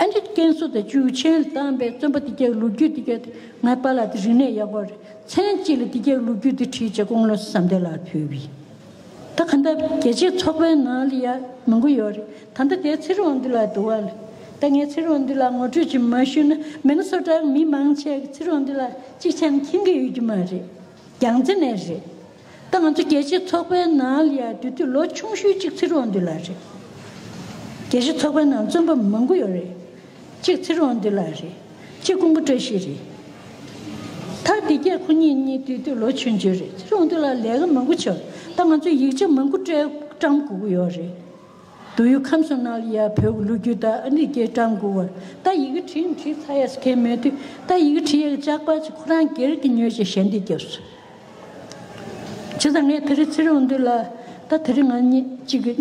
ཨ་ནི་ཀན་སུའུ་དང་ཅུའུ་ཅན་ལ་བཏང་པའི་བཙོན་པ་དེ་གས་ལོ་རྒྱུས་དེ་གས་དེ་ངའི་པཱ་ལགས་དེ་རིག་གནས་ཡག་པོ་རེད། མཚན་གཅིག་ལ་དེ་གས་ལོ་རྒྱུས་དེ་བྲིས་བྱས་ཀོང་ལོ་བསམ་གཏན་ལགས་ལ་ཕུལ་བས། ད་ག་འདྲ་རྒྱལ་སྤྱིའི་ཚོགས་པའི་ནང་ལ་ཡ་མང་པོ་ཡོད་རེད། ད་ལྟ་དེ་ཚེ་རིང་དབང་འདུས་ལགས་འདུག་བ་ལ། ད་ངས་ཚེ་རིང་དབང་འདུས་ལགས་ངོ་སྤྲོད་ཅིག་མ་ཞུས་ན་མི་ནི་སོ་ཊ་གི་མི་མང་ཆེ་གིས་ཚེ་རིང་དབང་འདུས་ལགས་གཅིག་བྱས་ན་མཁྱེན་གྱི་ཡོད་ཀྱི་མ་རེད། རྒྱལ་རྩེ་ནས་རེད། ད་ང་ཚོ་རྒྱལ་སྤྱིའི་ཚོགས་པའི་ནང་ལ་ཡ་དེ་དུས་ལོ་ཆུང་ཤོས་གཅིག་ཚེ་རིང་དབང་འདུས་ལགས་རེད། རྒྱལ་སྤྱིའི་ཚོགས་པའི་ནང་བཙོན་པ་མང་པོ་ཡོད་རེད། གཅིག་ཚེ་རིང་དབང་འདུས་ལགས་རེད། གཅིག་ཀོང་པོ་བཀྲ་ཤིས་རེད། ད་དེ་གས་ཁོ་གཉིས་གཉིས་དེ་དུས་ལོ་ཆུང་ཆུང་རེད། ཚེ་རིང་དབང་འདུས་ལགས་ལས་ཀ་མང་པོ་བྱས། ད་ང་ཚོས་ཡིག་ཆ་མང་པོ་སྤྲད་བཀྲམ་དགོས་ཀྱི་ཡོད་རེད། དུ་ཡུ་ཁམས་གསུམ་ནང་ལ་ཡ་བོད་ཀྱི་ལོ་རྒྱུས་དང་ཨ་ནི་སྐད་བཀྲམ་དགོས་པར། ད་ཡི་གེ་བྲིས་བྲིས་ཚར་ཡས་མཁན་མེད་དུས། ད་ཡི་གེ་བྲིས་ཡས་ཀྱི་ལྕགས་པར་ཅིག་ཁོ་རང་སྒེར་གྱི་ཉོས་བྱས་ཞལ་འདེབས་བརྒྱབ་སོང་། བྱས་ཙང་ངས་དེ་རིང་ཚེ་རིང་དབང་འདུས་ལགས། ད་དེ་རིང་ང་གཉིས་གཅིག་གི་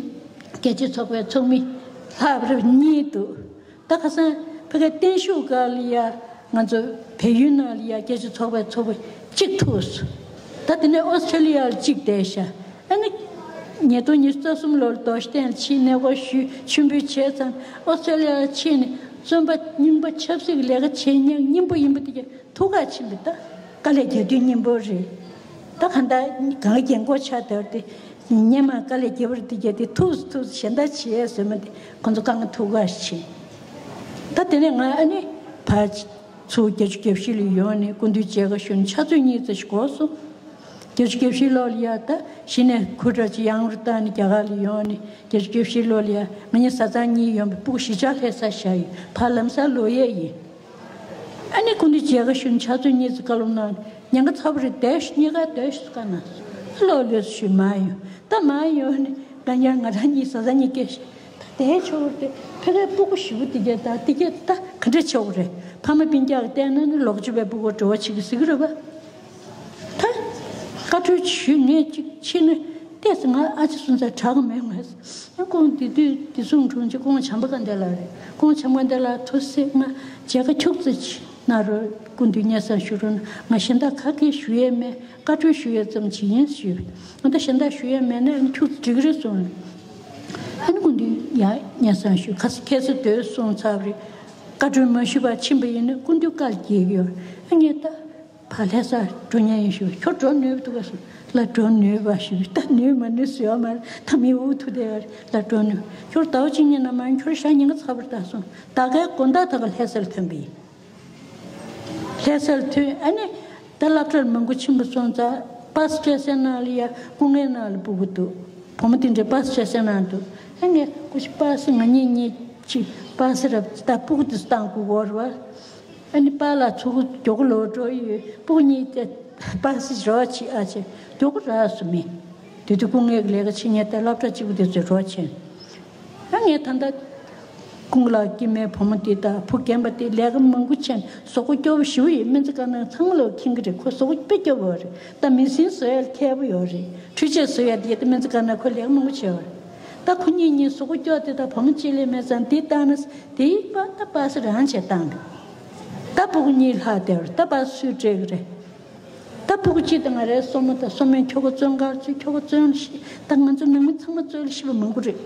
རྒྱལ་སྤྱིའི་ཚོགས་པའི་ཚོགས་མི་ལྷག་པར་གཉིས་འདུག་ད་ཁ་སང་ཕ་གིའི་བརྟན་བཞུགས་སྒང་ལ་ཡ་ང་ཚོ་བལ་ཡུལ་ནང་ལ་ཡ་རྒྱལ་སྤྱིའི་ཚོགས་པའི་ཚོགས་མི་གཅིག་ཐུག་སོང་། ད་དེ་ནས་ཨོ་སི་ཁྲུ་ལི་ཡ་ལ་གཅིག་བསྡད་ཤག་ཨ་ནི་ཉིས་སྟོང་ཉི་ཤུ་རྩ་གསུམ་ལོར་རྡོ་ཤི་ཏན་ལ་ཕྱིན། གནས་སྐོར་ཞུས། མཆོད་འབུལ་བྱས་ཙང་ཨོ་སི་ཁྲུ་ལི་ཡ་ལ་ཕྱིན་ནས་བཙོན་པ་རྙིང་པ་ཆབ་སྲིད་ཀྱི་ལས་ཀ་བྱེད་མཁན་རྙིང་པ་ཡིན་པ་དེ་གས་ཐུག་ག་ཕྱིན་པ། ད་དཀའ་ལས་རྒྱག་དུས་རྙིང་པ་རེད། ད་གང་ལྟར་གང་རྒན་གོག་ཆགས་བསྡད་པ་དེ། སྔོན་མ་དཀའ་ལས་རྒྱག་པ་དེ་གས་དེ་ཐུག་ཐུག་གཞན་དག་བྱེད་ཡས་བཟོས་མ་དེ་ཁོང་ཚོ་དཀའ་ངལ་ཐུག་ག་ཕྱིན། ད་དེ་ནས་ང་ཨ་ནི་ཕར་ཚུར་བརྒྱད་ཅུ་གྱ་བཞི་ལ་ཡོང་ནས་སྐུ་མདུན་མཇལ་ཁ་ཞུ་ནས་ཆུ་ཚོད་གཉིས་ཙམ་ཞིག་འགོར་སོང་། བརྒྱད་ཅུ་གྱ་བཞི་ལོ་ལ་ཡ་ད་གཞི་ནས་གུར་དྲག་ཅིག་ཡང་རུ་བཏང་ནས་རྒྱ་གར་ལ་ཡོང་ནས། བརྒྱད་ཅུ་གྱ་བཞི་ལོ་ལ་ཡ་ང་གཉིས་བཟའ་ཚང་གཉིས་ཡོང་བའི་སྤུ་གུ་བཞི་ཆ་སླེབས་ས་བཞག་ཡོད། ཕར་ལམ་སང་ལོག་ཡས་ཡིན། ཨ་ནི་སྐུ་མདུན་མཇལ་ཁ་ཞུ་ནས་ཕྱག་ཚོད་གཉིས་ཙམ་བཀའ་སློབ་གནང་། ཉེན་ཁ་ཚ་པོ་རེད། བསྡད་ཤོག་གཉིས་ཀ་སྡོད་ཤོག་བཀའ་གནང་སོང་། ལོག་ལོས་ཞུས་མ་ཡོང་། ད་མ་ཡོང་ནས་གང་ཡང་ང་རང་གཉིས་བཟའ་ཚང་གཉིས་སྐད་ཤིག་ད་བསྡད་ཆོག་རེད། ཕ་གིའི་སྤུ་གུ་ཞེ་པོ་དེ་གས་ད་དེ་གས་ད་ག་འདྲ་ཆོག་རེད། ཕ་མ་སྤུན་ཀྱག་གིས་བལྟས་ན་ནི་ལོག་སྤྱོད་པའི་སྤུ་གུ་འགྲོ་བ་བྱེད་ཀྱི་ཟེར་གྱི་རེད་པ། ད་བཀའ་འཁྲོལ་ཞུས། ངས་ཅིག་ཕྱིན་ན་ཏོག་ཙམ་ང་ཨ་ཅེ་སུན་ཙ་དྲག་གི་མེད། ང་ཨ་ཁོང་དེ་དུས་བདེ་སྲུང་དྲུང་ཆེ་ཁོང་བྱམས་པ་དགའ་ལྡན་ལགས་རེད། ཁོང་བྱམས་པ་དགའ་ལྡན་ལགས་ཐུགས་སྲས་ང་མཇལ་ཁ་ཁྱུག་ཙམ་ཅིག་གནང་རོགས། སྐུ་མདུན་སྙན་སེང་ཞུ་རོགས་གནང་། ང་གཞན་དག་ག་གེ་ཞུ་ཡས་མེད། བཀའ་འཁྲོལ་ཞུ་ཡས་ཙམ་ཅིག་ཡིན་ཞུས། ང་ད་གཞན་དག་ཞུ་ཡས་མེད་ན་ཨ་ནི་ཁྱུག་ཙམ་འགྲིག་གི་རེད་གསུངས། ཨ་ནི་སྐུ་མདུན་ཡང་སྙན་སེང་ཞུས། ཁ་ས་ཁྱེད་ཚོ་སྡོད་གསུངས་ཚར་བ་རེད། བཀའ་འཁྲོལ་མ་ཞུས་པར་ཕྱིན་པ་ཡིན་ན་སྐུ་མདུན་བཀའ་འགྱེལ་གྱི་ཡོད། ཨ་ངས་ད་ཕར་ལྷ་སར་འགྲོ་མཁན་ཡིན་ཞུས། ཁྱོད་འགྲོ་ནུས་འདུག་ག་གསུངས། ལགས་འགྲོ་ནུས་པ་ཞུས། ད་ནུས་མ་ནུས་ཟེར་བ་མ་རེད། ད་མི་དབུགས་ཐུག་བསྡད་པ་རེད། ལགས་འགྲོ་ནུས། ཁྱོད་ཟླ་བ་གཅིག་གཉིས་ནང་མ་ཡིན་ཁྱོད་ཞག་ཉིན་ག་ཚ་པོ་རེད་ད་གསུངས། ད་གའི་དགོང་དག་ད་ག་ལྷ་སར་ཐོན་པ་ཡིན། ལྷ་སར་ཐོན། ཨ་ནི་ད་སློབ་གྲྭར་མང་པོ་ཕྱིན་པ་སོང་ཙང་པ་སེ་སྤྲད་སའི་ནང་ལ་ཡ་སྐུ་ངལ་ནང་ལ་སྤུ་གུ་འདུག་བུ་མོ་དེ་འདྲའི་པ་སེ་སྤྲད་སའི་ནང་འདུག་ཨ་ངས་སྐུ་མཁྱེན་པ་སེ་ང་གཉིས་གཉིས་ཅིག་པ་སེ་ར་ད་སྤུ་གུ་དེ་བཏང་དགོས་གོ་རེད་བ། ཨ་ནི་པཱ་ལགས་ཚུར་མགྱོགས་པོ་ལོག་འགྲོ་ཡི་ཡོད། སྤུ་གུ་གཉིས་དེ་པ་སེ་རོགས་བྱེད་ཨ་ཅེ། མགྱོགས་པོ་རག་སོང་མི། དེ་དུས་སྐུ་ངལ་གྱི་ལས་ཀ་བྱེད་མཁན་དེ་སློབ་གྲྭ་གཅིག་པུ་དེ་ཚོས་རོགས་བྱས། ཨ་ངས་ད་ལྟ་ཀུན་ལེགས་སྐྱེ་དམན་བུ་མོ་དེ་དང་བུ་རྒན་པ་དེ་ལས་ཀ་མང་པོ་བྱས་ནས་གཟུགས་པོ་སྐྱོ་པོ་ཞེ་པོ་ཡོད། སྨན་རྩིས་ཁང་ནང་ཚང་མ་ལོག་མཁྱེན་གྱི་རེད། ཁོ་གཟུགས་པོ་དཔེ་སྐྱོ་པོ་རེད། ད་མེ་ཟིན་བཟོ་ཡ་མཁས་པོ་ཡོད་རེད། འཕྲུལ་ཆས་བཟོ་ཡ་དེ་ད་སྨན་རྩིས་ཁང་ནང་ཁོས་ལས་ཀ་མང་པོ་བྱས་པ་རེད། ད་ཁོ་གཉིས་གཉིས་གཟུགས་པོ་སྐྱོ་དེ་དང་བུ་མོ་གཅིག་ལས་མེད་ཙང་དེ་བཏང་ན་དེའི་པ་ད་པ་སེ་རང་བྱས་བཏང་རེད། ད་སྤུ་གུ་གཉིས་ལྷག་བསྡད་པ་རེད། ད་པ་སེ་སུས་སྤྲད་གི་རེད། ད་སྤུ་གུ་གཅིག་དང་ང་རའི་སྲུ་མོ་དང་། སྲུ་མོས་ཁྱོ་ག་བཙོན་ཁང་བཙུགས། ཁྱོ་ག་བཙོན་ལ་ཤི། ད་ང་ཚོ་ནང་མི་ཚང་མ་བཙོན་ལ་ཤི་བ་མང་པོ་རེད།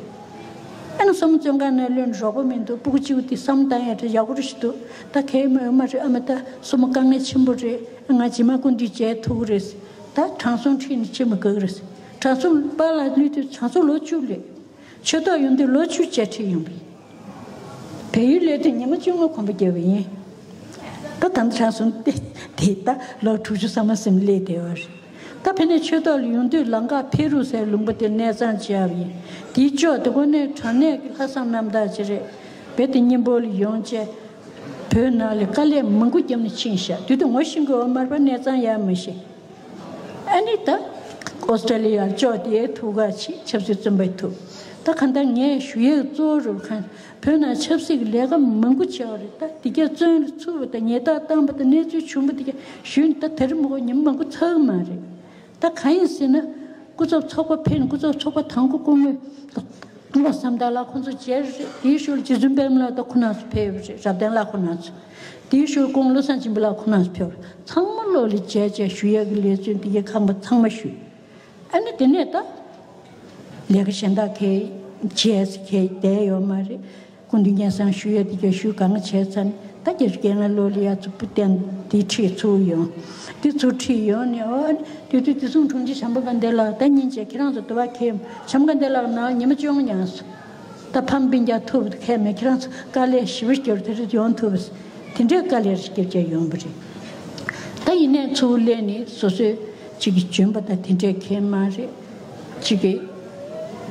ཨ་ནི་སྲུ་མོ་བཙོན་ཁང་ནང་ལོན་རོགས་པ་མི་འདུག་སྤུ་གུ་གཅིག་པུ་དེ་བསམ་བློ་བཏང་ཡ་འདྲ་ཡག་པོ་རེ་ཞིག་འདུག་ད་གལ་མ་ཡོད་མ་རེད། ཨ་མ་ད་སྲུ་མོ་དཀའ་ངལ་ཆེན་པོ་རེད། ང་རྗེས་མ་སྐུ་མདུན་མཇལ་ཐུབ་ཀྱི་རེད། ད་དྲང་སྲོང་ཁྲིད་ནས་ཕྱིན་པ་དགའ་གི་རེད། དྲང་སྲོང་པཱ་ལགས་ལུས་དུས་དྲང་སྲོང་ལོ་བཅུ་ལོན། ཆོས་ཐོག་ཡོང་དུས་ལོ་བཅུ་བཅའ་ཁྲིད་ཡོང་བ་ཡིན། བལ་ཡུལ་སླེབས་དུས་ཉི་མ་བཅོ་ལྔ་གོམ་པ་བརྒྱབ་པ་ཡིན། ད་ད་ལྟ་དྲང་སྲོང་དེ་དེ་ད་ལོ་དྲུག་ཅུ་ས་མ་ཟིན་སླེབས་བསྡད་པ་རེད། ད་ཕ་ནས་ཆོས་ཐོག་ལ་ཡོང་དུས་ལམ་ཁར་ཕེ་རུ་ཟེར་ལུང་པ་དེར་གནས་ཚང་བཅག་པ་ཡིན། དེའི་ཕྱོགས་དེ་གོ་ནས་དྲང་གནས་ཀྱི་ལྷག་བསམ་རྣམ་དག་ཅིག་རེད། རྦད་དེ་སྙིང་པོ་ལ་ཡོང་བྱས། བོད་ནང་ལ་དཀའ་ལས་མང་པོ་བརྒྱབ་ནས་ཕྱིན་ཤག་དེ་དུས་ངོ་ཤེས་ཀྱི་ཡོད་མ་རེད་པ། གནས་ཚང་ཡར་མ་ཤེས། ཨ་ནི་ད་ཨོ་སི་ཀྲ་ལི་ཡར་ཕྱོགས་དེའི་ཐུག་ག་ཅིག་ཆབ་སྲིད་བཙོན་པ་ཐུག་ད་གང་ལྟར་ངས་ཞུ་ཡས་གཙོ་བོ་རུ་ཁ་བོད་ནང་ཆབ་སྲིད་ཀྱི་ལས་ཀ་མང་པོ་བྱས་པ་རེད། ད་དེ་གས་བཙོན་ལ་ཚུད་པ་དང་ཉེས་རྡུང་བཏང་པ་དང་གནས་ཚུལ་བྱུང་པ་དེ་གས་ཞུས་ནས་ད་དེ་རིང་མ་གོ་ཉི་མ་མང་པོ་ཚར་གི་མ་རེད། ད་གང་ཡིན་ཟེར་ན། སྐུ་ཚབ་ཚོགས་པ་ཕེབས་ནས། སྐུ་ཚབ་ཚོགས་པ་དང་པོ་སྐུ་ངོ་བློ་བཟང་བསམ་གཏན་ལགས་ཁོང་ཚོ་མཇལ་རེད། དེའི་ཤུལ་རྗེ་བཙུན་པད་མ་ལགས་དང་ཁོང་རྣམ་ཚོ་ཕེབས་རེད། རབ་བརྟན་ལགས་ཁོང་རྣམ་ཚོ། དེའི་ཤུལ་སྐུ་ངོ་བློ་བཟང་སྦྱིན་པ་ལགས་ཁོང་རྣམ་ཚོ་ཕེབས་རེད། ཚང་མ་ལོག་ལ་མཇལ་བྱས་ཞུ་ཡས་ཀྱི་ལས་བརྩོན་དེ་གས་ཁང་པ་ཚང་མ་ཞུས། ཨ་ནི་དེ་ནས་ད་ལས་ཀ་གཞན་དག་གས་བྱས་ཟེར་གས་བསྡད་ཡོད་མ་རེད། སྐུ་མདུན་སྙན་སེང་ཞུ་ཡས་དེ་གས་ཞུ་གང་བྱས་ཚར་ནས་ད་བརྒྱད་ཅུ་གྱ་ལྔ་ལོ་ལ་ཡ་ཚུར་བུ་བསྟན་དེ་ཁྲིད་ཚུར་ཡོང་། དེ་ཚུར་ཁྲིད་ཡོང་ནས་ཨོ་ཨ་ནི་དེ་དུས་བདེ་སྲུང་དྲུང་ཆེ་བྱམས་པ་དགའ་ལྡན་ལགས་ད་སྙིང་རྗེ། ཁྱེད་རང་ཚོ་དུ་བ་ཁེམ་བྱམས་པ་དགའ་ལྡན་ལགས་ནང་ཉི་མ་བཅོ་ལྔ་ཡང་སོང་། ད་ཕམ་སྤུན་ཀྱག་ཐུག་པ་ཁས་མེད། ཁྱེད་རང་ཚོ་དཀའ་ལས་ཞེ་པོ་བརྒྱབ་དེ་རིང་ཡོང་ཐུབ་པ། དེ་འདྲའི་དཀའ་ལས་རེ་བརྒྱབ་བྱས་ཡོང་བ་རེད། ད་ཡིན་ནའི་ཚུར་སླེབས་ནས་སོ་སོའི་གཅིག་གི་འཇོན་པ་དང་དེ་འདྲས་ཁེལ་མ་རེད། གཅིག་གི་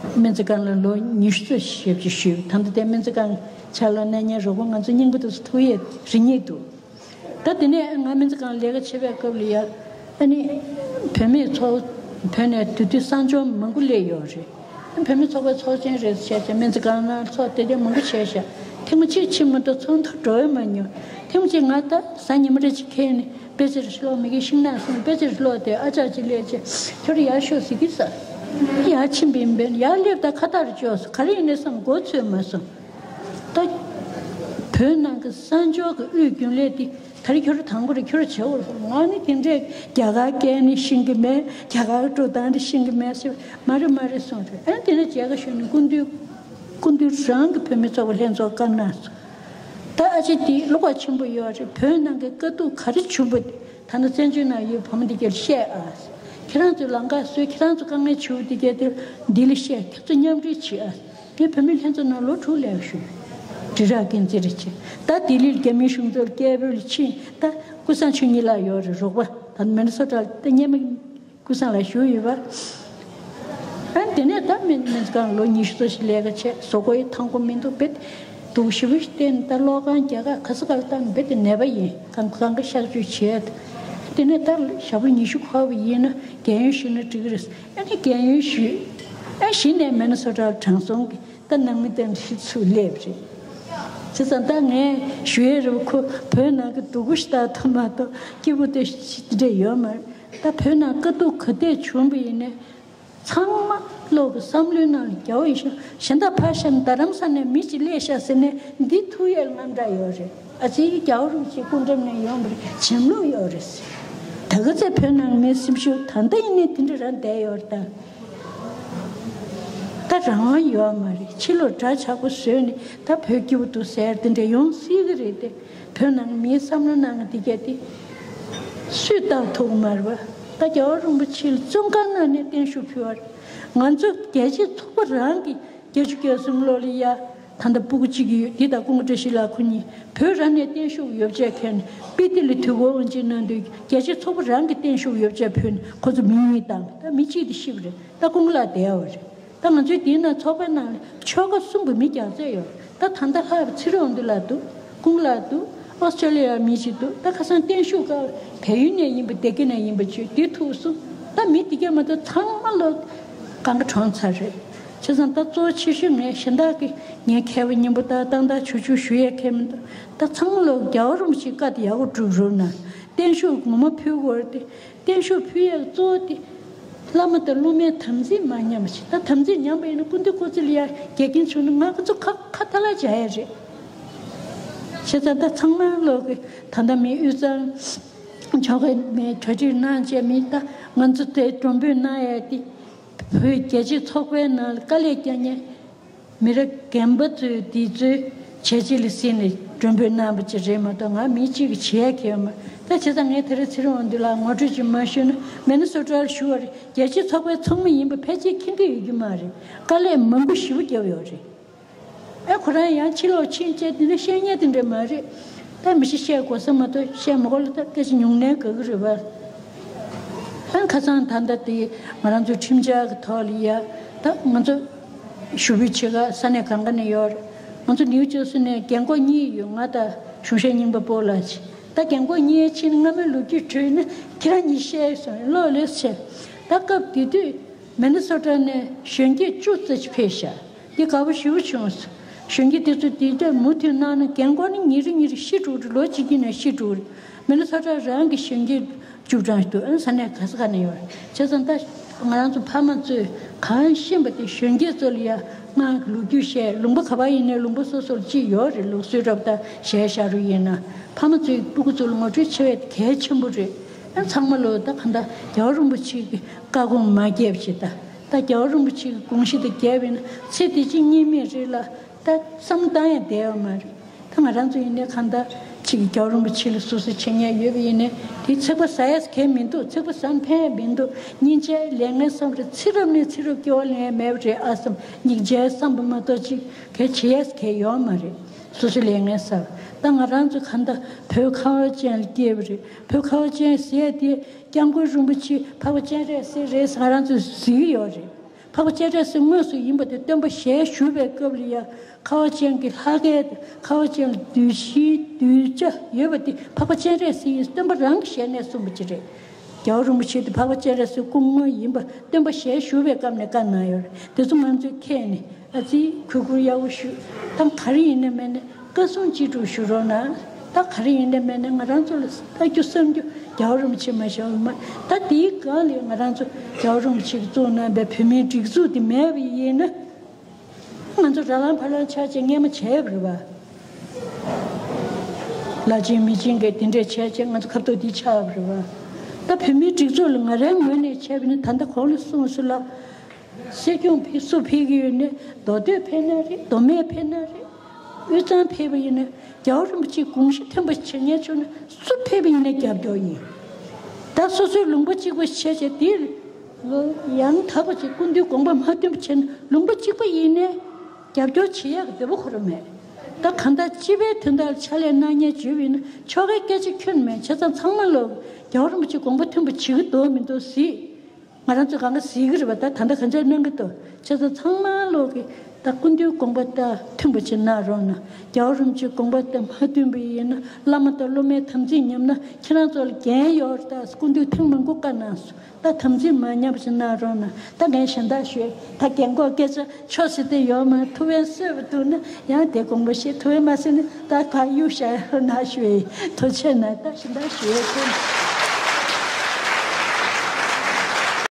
སྨན་རྩིས་ཁང་ལ་ལོ་ཉི་ཤུ་རྩ་བཞི་ཞབས་ཕྱི་ཞུས། ད་ལྟ་དེ་སྨན་རྩིས་ཁང་ཕྱག་ལ་གནས་མཁན་རོགས་པ་ང་ཚོ་རྙིང་པ་དེ་ཚོ་ཐུག་ཡས་རེ་སྙིང་འདུག་ད་དེ་ནས་ང་སྨན་རྩིས་ཁང་ལས་ཀ་བྱེད་པའི་སྐབས་ལ་ཡ། ཨ་ནི་བུད་མེད་ཚོ་བོད་ནས་དེ་དུས་གསང་སྦྱོང་མང་པོ་སླེབས་ཡོད་རེད། བུད་མེད་ཚོགས་པའི་ཚོགས་ཆེན་རེད་བྱས་བྱས་སྨན་རྩིས་ཁང་ནང་ཚོགས་དེ་དེ་མང་པོ་བྱས་ཤག་ཐེངས་མ་གཅིག་ཕྱིན་མ་གཏོགས་ཚོགས་འདུར་འགྲོ་ཡས་མ་མྱོང་། ཐེངས་མ་གཅིག་ང་ད་གཟའ་ཉི་མ་རེ་གཅིག་ཁེལ་ནས་དཔེ་ཆ་རེ་ཀློག་མི་གི་ཤིང་ནགས་སོང་། དཔེ་ཆ་རེ་ཀློག་དེ་ཨ་ཅག་གཅིག་སླེབས་བྱས་ཁྱོད་རང་ཡར་ཤོག་ཟེར་གི་ས། ཡར་ཕྱིན་པ་ཡིན་པས་ཡར་སླེབས་ད་ཁ་བཏགས་རེ་བཅོས་སོང་། ག་རེ་ཡིན་ནའི་བསམ་མགོ་ཚོས་མ་སོང་། ད་བོད་ནང་གི་གསང་སྦྱོང་གི་དབུས་རྒྱུན་ལས་དེ་ད་རེས་ཁྱོད་རང་དང་པོ་རེད། ཁྱོད་རང་བྱེད་དགོས་རེད་སོང་། ང་ནི་དེ་འདྲས་རྒྱ་གར་སྐད་ནི་ཤེས་ཀྱི་མེད། རྒྱ་གར་འགྲོ་སྟངས་དེ་ཤེས་ཀྱི་མེད་ཟེར། མ་རེད་མ་རེད་གསུངས་རེད། ཨ་ནི་དེ་ནས་མཇལ་ཁ་ཞུས་ནས་སྐུ་མདུན། སྐུ་མདུན་རང་གི་བོད་མི་ཚོགས་པ་ལྷན་ཚོགས་བཀའ་གནང་སོང་། ད་ཨ་ཅེ་དེ་བློ་ཁོག་ཆེན་པོ་ཡོད་རེད། བོད་ནང་གི་དཀའ་སྡུག་ག་རེ་བྱུང་པ་དེ་ད་ནི་བཙན་བྱོལ་ནང་ཡོད་བུ་མོ་འདི་གར་བཤད་ཨ། ཁྱེད་རང་ཚོས་ལམ་ཁ་བཟོས། ཁྱེད་རང་ཚོ་དཀའ་ངལ་བྱུང་བ་འདི་གར་དེ་འདི་ལ་བཤད། ཁྱེད་ཚོ་མཉམ་འབྲེལ་བྱེད་ཨ། ངས་བོད་མི་ལྷན་ཚོགས་ནང་ལོ་དྲུག་ལས་བཞུགས། དྲི་རབ་འགན་འཛིན་རེ་བྱས། ད་ལྡི་ལིར་རྒྱ་མིའི་གཞུང་ཚབ་སྐད་འབོད་ལ་ཕྱིན། ད་ཀུན་བཟང་ཆོས་ཉིད་ལགས་ཡོད་རེད། རོགས་པ་ད་མི་ནི་སོ་ཊ་ལ་ད་སྔོན་མ་ ཀུན་བཟང་ལགས་བཞུགས་ཡོད་པ། ཨ་དེ་ནས་ད་སྨན་སྨན་རྩིས་ཁང་ལོ་ཉི་ཤུ་ཙམ་ཞིག་ལས་ཀ་བྱས། གཟུགས་པོ་ཡི་ཐང་པོ་མི་འདུག་རྦད་དེ་སྡུག་ཞེ་པོ་ཞིག་བསྟན། ད་གློག་ཁང་རྒྱག་ག་ག་ས་ག་ལ་བཏང་། རྦད་དེ་ནད་པ་ཡིན། གང་གང་ག་གཤག་བཅོས་བྱས། དེ་ནས་ད་ཞག་པོ་ཉི་ཤུ་འཁོར་བ་ཡིན་ན་རྒན་ཡོལ་ཞུས་ན་འགྲིག་གི་རེད། ཨ་ནི་རྒན་ཡོལ་ཞུས། ཨ་གཞི་ནས་མི་ནི་སོ་ཊར་དྲང་སྲོང་གི་ད་ནང་མི་དེ་འདྲ་ཞིག་ཚུར་སླེབས་རེད། བྱས་ཙང་ད་ངས་ཞུ་ཡས་རེད་པ། ཁོ་བོད་ནང་གི་སྡུག་པོ་ཞིག་ལྟ་ཐུབ་མ་གཏོགས་སྐྱིད་པོ་དེ་ཞིག་དེ་འདྲ་ཡོད་མ་རེད། ད་བོད་ནང་དཀའ་སྡུག་ག་དེ་བྱུང་བ་ཡིན་ནའི་ཚང་མ་བློ་གི་བསམ་བློའི་ནང་ལ་རྒྱལ་བ་ཡིད་བཞིན། གཞན་དག་ཕར་བཞག་ན་རྡ་རམ་ས་ནས་མི་གཅིག་སླེབས་ཤག་ཟེར་ནས་འདི་ཐུག་ཡས་ལ་དངངས་སྐྲག་ཡོད་རེད། ཨ་ཙི་རྒྱལ་བ་རིན་པོ་ཆེ་སྐུ་འགྲེམས་ནས་ཡོང་བར་བྱེམ་ལུག་ཡོད་རེད། ད་ག་ཚད་བོད་ནང་མི་སེམས་ཤུགས་ད་ལྟ་ཡིན་ནའི་དེ་འདྲ་རང་བསྡད་ཡོད་རེད་ད། ད་རང་དབང་ཡོད་མ་རེད། ཕྱི་ལོགས་འདྲ་ཆགས་པོ་བཟོས་ནས་ད་བོད་སྐྱིད་པོ་འདུག་ཟེར་དེ་འདྲ་ཡོང་སྲིད་གི་རེད་དེ། བོད་ནང་མིའི་བསམ་བློ་ནང་དེ་གས་དེ་སུས་བརྟག་ཐུབ་ཀྱི་མ་རེད་པ། ད་རྒྱལ་བ་རིན་པོ་ཆེ་ལ་བཙོན་ཁང་ནང་ནས་བརྟན་བཞུགས་ཕུལ་བ་རེད། ང་ཚོ་རྒྱལ་གཅེས་ཚོགས་པ་རང་གི་བརྒྱད་ཅུ་གྱ་གསུམ་ལོ་ལ་ཡ་ད་ལྟ་སྤུ་གུ་གཅིག་ཡོད། འདི་དང་སྐུ་ངོ་བཀྲ་ཤིས་ལགས་ཁོ་གཉིས་བོད་རང་ནས་བརྟན་བཞུགས་ཡོ་བྱད་ཁྱེར་ནས་པི་ཏི་ལི་དུས་འཁོར་དབུ་འབྱེད་གནང་དུས་རྒྱལ་གཅེས་ཚོགས་པ་རང་གི་བརྟན་བཞུགས་ཡོ་བྱད་ཕུལ་ནས་ཁོ་ཚོ་མི་གཉིས་བཏང་། ད་མི་གཅིག་དེ་ཤི་བ་རེད། ད་སྐུ་ངོ་ལགས་བསྡད་ཡོད་རེད། ད་ང་ཚོའི་འདི་ན་ཚོགས་པའི་ནང་ལ་ཆོལ་ཁ་གསུམ་གྱི་མི་རྒྱག་རྩིས་ཡོད། ད་ད་ལྟ་ལྷག་པའི་ཚེ་རིང་དབང་འདུས་ལགས་འདུག་སྐུ་ངོ་ལགས་འདུག་ཨོ་སི་ཀྲོ་ལི་ཡ་མི་ཞིག་འདུག་ད་ཁ་སང་བརྟན་བཞུགས་སྐབས་བལ་ཡུལ་ནས་ཡིན་པ། སྡེ་དགེ་ནས་ཡིན་པ་བྱོས། འདི་ཐུག་སོང་། ད་མི་འདི་གས་མ་གཏོགས་ཚང་མ་ལོ་གང་ག་གྲོངས་ཚར་རེད། བྱས་ཙང་ད་གཙོ་ཆེ་ཤོས་ངས་གཞན་དག་གི་ངའི་མཁས་པ་སྙིང་པོ་ད་ཏག་ཏག་ཆུ་ཆུ་ཞུ་ཡས་ཁེལ་མི་འདུག་ད་ཚང་མ་ལོ་རྒྱལ་བ་རིན་པོ་ཆེའི་བཀའ་དེ་ཡག་པོ་སྒྲུབ་རོགས་གནང་། བརྟན་བཞུགས་ངོ་མ་ཕུལ་དགོས་རེད་དེ། བརྟན་བཞུགས་ཕུལ་ཡས་གཙོ་བོ་དེ་བླ་མ་དང་སློབ་མའི་དམ་ཚིག་མ་ཉམས་པ་ཞིག་ད་དམ་ཚིག་ཉམས་པ་ཡིན་ན་སྐུ་མདུན་སྐུ་ཚེ་ལ་ཡ་འགལ་རྐྱེན་བྱུང་ན་ང་ཚོ་ཁ་ཁ་ཐ་ལ་བྱ་ཡས་རེད། བྱས་ཙང་ད་ཚང་མ་ལོ་གི་ད་ལྟ་མི་དབུས་གཙང་ཕྱོགས་ཀྱི་མི་གྲ་སྒྲིག་གནང་བྱས། མི་ད་ང་ཚོ་དེ་མགྲོན་འབོད་གནང་ཡས་དེ་བོད་རྒྱལ་གཅེས་ཚོགས་པའི་ནང་ལ་དཀའ་ལས་རྒྱག་མཁན་མི་རབས་རྒན་པ་ཚོས་འདི་ཚོའི་བྱས་རྗེས་ལ་གཟིགས་ནས་མགྲོན་འབོད་གནང་བ་ཅིག་རེད་མ་གཏོགས་ང་མི་གཅིག་གིས་བྱེད་ཡ་གལ་ཡོད་མ་རེད། ད་བྱས་ཙང་ངས་དེ་རིང་ཚེ་རིང་དབང་འདུས་ལགས་ངོ་སྤྲོད་ཅིག་མ་ཞུས་ན། མི་ནི་སོ་ཊར་བཞུགས་པ་རེད། རྒྱལ་གཅེས་ཚོགས་པའི་ཚོགས་མི་ཡིན་པ་ཕལ་ཆེར་མཁྱེན་གྱི་ཡོད་ཀྱི་མ་རེད། དཀའ་ལས་མང་པོ་ཞེ་པོ་བརྒྱབ་ཡོད་རེད། ཨེ་ཁོ་རང་ཡང་ཕྱི་ལོགས་ཕྱིན་བྱས་དེ་འདྲ་བཤད་མཁན་དེ་འདྲ་མ་རེད། ད་མི་ཤི་བཤད་དགོས་ས་མ་གཏོགས་བཤད་མ་དགོས་ལ། ད་སྐད་ཆ་ཉུང་ནས་དགའ་གི་རེད་པ། ཨ་ཁ་སང་ད་ལྟ་དེ་ང་རང་ཚོའི་ཁྲིམས་འཆར་གྱི་ཐོག་ལ་ཡ་ད་ང་ཚོ་ཞུ་འབོད་བྱེད་ག་ས་གནས་གང་ག་ནས་ཡོད་རེད། ང་ཚོ་ནིའུ་ཇར་སི་ནས་རྒན་འཁོགས་གཉིས་ཡོད། ང་དང་གཞུང་ཞབས་རྙིང་པ་སྤོ་ལགས་ཅིག་ད་རྒན་འཁོགས་གཉིས་ཕྱིན་སྔ་མོའི་ལོ་རྒྱུས་དྲིས་ན་ཁྱེད་རང་གཉིས་བཤད་སོང་། ལོ་ལོས་ཆེ། ད་སྐབས་དེ་དུས་མི་ནི་སོ་ཊ་ནས་གཞོན་སྐྱེས་བཅུ་ཙམ་ཞིག་ཕེབས་ཤག་འདི་དགའ་པོ་ཞེ་པོ་བྱུང་སོང་། གཞོན་སྐྱེས་དེ་ཚོ་དེ་འདྲ་མུ་མཐུད་གནང་ན་རྒན་འཁོགས་ནི་ཉིན་རེ་ཉིན་རེ་ཤི་འགྲོ་རེད། ལོ་གཅིག་གི་ནང་ཤི་འགྲོ་རེད། མི་ནི་སོ་ཊ་རང་གི་གཞོན་སྐྱེས་བཅུ་གྲངས་ཤིག་འདུག་ཨ་ས་གནས་ག་ས་ག་ནས་ཡོད་རེད། བྱས་ཙང་ད་ང་རང་ཚོ་ཕ་མ་ཚོས་གང་ཤེས་པ་དེ་གཞོན་སྐྱེས་ཚོ་ལ་ཡ་སྔགས་ཀྱི་ལོ་རྒྱུས་བཤད། ལུང་པ་ག་པར་ཡིན་ནའི་ལུང་པ་སོ་སོར་ཅིག་ཡོད་རེད། ལུགས་སྲོལ་འདྲ་པོ་ད་གཞས་ཤར་རུ་ཡིན་ན་ཕ་མ་ཚོས་སྤུ་གུ་ཚོ་ལ་ངོ་སྤྲོད་བྱེད་པ་དེ་གལ་ཆེན་པོ་རེད། ཨ་ཚང་མ་ལོ་ད་གང་ལྟར་རྒྱལ་བ་རིན་པོ་ཆེ་གི་བཀའ་དགོངས་མ་བརྒྱབ་ཅིག་ད་ད་རྒྱལ་བ་རིན་པོ་ཆེ་གི་དགོངས་གཞི་དེ་བརྒྱབ་ཡིན་ན་ཚེ་འདི་ཕྱི་གཉིས་མེད་རེད་ལ། ད་བསམ་བཏང་ཡང་བསྡད་ཡོད་མ་རེད། ད་ང་རང་ཚོ་ཡིན་ནའི་གང་ལྟར་ཅིག་རྒྱལ་བ་རིན་པོ་ཆེ་ལ་སོ་སོ་བྱེད་མཁན་ཡོད་པ་ཡིན་ནའི་དེ་ཚེག་པ་ཟ་ཡས་གལ་མི་འདུག་ཚེག་པ་ཟ་ན་ཕན་ཡས་མི་འདུག་སྙིང་རྗེ་ལས་ངན་བསམ་རེད། ཚེ་རབས་ནས་ཚེ་རབས་སྐྱེ་བ་ལེན་ཡས་མེད་པ་རེད་ཨ་བསམ། སྙིང་རྗེ་བསམ་པ་མ་གཏོགས་ཅིག་གལ་བྱེད་ཡས་གལ་ཡོད་མ་རེད། སོ་སོའི་ལས་ངན་བསམ། ད་ང་རང་ཚོ་གང་ལྟར་བོད་ཁ་བ་ཅན་ལ་སྐྱེས་པ་རེད། བོད་ཁ་བ་ཅན་ཟེར་ཡས་དེ་སྐྱབས་མགོན་རིན་པོ་ཆེ་འཕགས་པ་སྤྱན་རས་གཟིགས་རེད་ཟེར་ང་རང་ཚོས་གཟིགས་ཡོད་རེད། འཕགས་པ་སྤྱན་རས་གཟིགས་དངོས་སུ་ཡིན་པ་དེ་སྟོན་པ་ཞལ་བཞུགས་པའི་སྐབས་ལ་ཡང་ཁ་བ་ཅན་གྱི་ལྷ་སྐལ་དང་ཁ་བ་ཅན་ལ་གདུལ་ཞིང་གདུལ་བྱ་ཡོད་པ་དེ་འཕགས་པ་སྤྱན་རས་གཟིགས་ཡིན་སྟོན་པ་རང་གི་ཞལ་ནས་གསུངས་པ་ཅིག་རེད། རྒྱལ་བ་རིན་པོ་ཆེ་དེ་འཕགས་པ་སྤྱན་རས་གཟིགས་སྐུ་དངོས་ཡིན་པ་སྟོན་པ་ཞལ་བཞུགས་པའི་སྐབས་ནས་བཀའ་གནང་ཡོད་རེད། དེ་ཚོ་ང་ཚོས་མཁྱེན་ནས་ཨ་ཙི་གུས་བཀུར་ཡག་པོ་ཞུ། ད་ག་རེ་ཡིན་ན་མིན་ན་བཀའ་གསུང་ཅི་སྒྲུབ་ཞུ་རོགས་གནང་། ད་ག་རེ་ཡིན་ན་མིན་ན་ང་རང་ཚོ་ལ་ལྟ་རྒྱུ་བསམ་རྒྱུ་རྒྱལ་བ་རིན་པོ་ཆེ་མ་གཏོགས་མ། ད་དེའི་སྒང་ལ་ང་རང་ཚོ་རྒྱལ་བ་རིན་པོ་ཆེ་གིས་བཙུགས་གནང་པའི་བོད་མིའི་སྒྲིག་འཛུགས་དེ་མེད་པ་ཡིན་ན། ང་ཚོ་ར་ལམ་ཕ་ལམ་ཆགས་བྱས་སྔས་མ་བྱས་པ་རེད་བ། ལ་ཆེན་མི་ཆེན་གྱིས་དེ་འདྲས་བྱས་བྱས་ང་ཚོ་ཁ་ཐུག་འདི་ཆགས་པ་རེད་བ། ད་བོད་མིའི་སྒྲིག་འཛུགས་ལ་ང་རའི་ངོས་ནས་བྱས་པ་ནི་ད་ལྟ་གོང་ལ་གསུངས་སོང་ལ། སྲིད་སྐྱོང་ཕེབས་སུ་ཕེབས་ཀྱི་ཡོད་ནི་མདོ་སྟོད་ཕེབས་ན་རེད། མདོ་སྨད་ཕེབས་ན་རེད། དབུས་གཙང་ཕེབས་པ་ཡིན་ན་རྒྱལ་བ་རིན་པོ་ཆེའི་དགོངས་གཞི་མཐུན་པ་བྱེད་མཁན་བྱུང་ན་སུ་ཕེབས་པ་ཡིན་ན་རྒྱབ་སྐྱོར་ཡིན། ད་སོ་སོའི་ལུང་པ་གཅིག་པ་བྱས་བྱས་དེ་ལོ་ཡང་དག་པ་ཅིག་སྐུ་མདུན་དགོངས་པ་མ་མཐུན་པ་བྱས་ན་ལུང་པ་གཅིག་པ་ཡིན་ནའི་རྒྱབ་སྐྱོར་བྱེད་ཡག་གི་འདོད་པ་ཁོ་རང་མེད། ད་གང་ལྟར་སྤྱི་པའི་དོན་དག་ལ་ཕྱག་ལས་གནང་མཁན་བྱུང་བ་ཡིན་ན་ཆོལ་ཁའི་སྐད་ཆ་ཁྱོན་མེད། བྱས་ཙང་ཚང་མ་ལོ་རྒྱལ་བ་རིན་པོ་ཆེ་དགོངས་པ་མཐུན་པ་བྱེད་ཀྱི་འདུག་མི་འདུག་གཟིགས། ང་རང་ཚོ་གང་ག་གཟིགས་ཀྱི་རེད་པ། ད་ད་ལྟ་གང་ཅག་གནང་གི་འདུག་བྱས་ཙང་ཚང་མ་ལོག་གི་ད་སྐུ་མདུན་དགོངས་པ་ལྟར་མཐུན་པ་ཅིག་གནང་རོགས་གནང་། རྒྱལ་བ་རིན་པོ་ཆེའི་དགོངས་པ་ལྟར་མ་མཐུན་པ་ཡིན་ན། བླ་མ་དང་སློབ་མའི་དམ་ཚིག་ཉམས་ན་ཁྱེད་རང་ཚོ་ལ་འགན་ཡོད་རེད། ད་སྐུ་མདུན་ཐེངས་མང་པོ་བཀའ་གནང་སོང་། ད་དམ་ཚིག་མ་ཉམས་པ་ཅིག་གནང་རོགས་གནང་། ད་ངས་གཞན་དག་ཞུས། ད་རྒན་གོག་སྐད་ཆ་ཆོག་ཟེར་དེ་ཡོད་མ་རེད། ཐུགས་ཕན་གསོས་པ་འདུག་ན་ཡང་དེ་དགོངས་པ་བཞེས། ཐུགས་ཕན་མ་གསོས་ན་ད་ཕར་གཡུག་བཞག་ན་ཞུ་ཡི། ཐུགས་རྗེ་གནང་། ད་གཞན་དག་ཞུ་ཡི།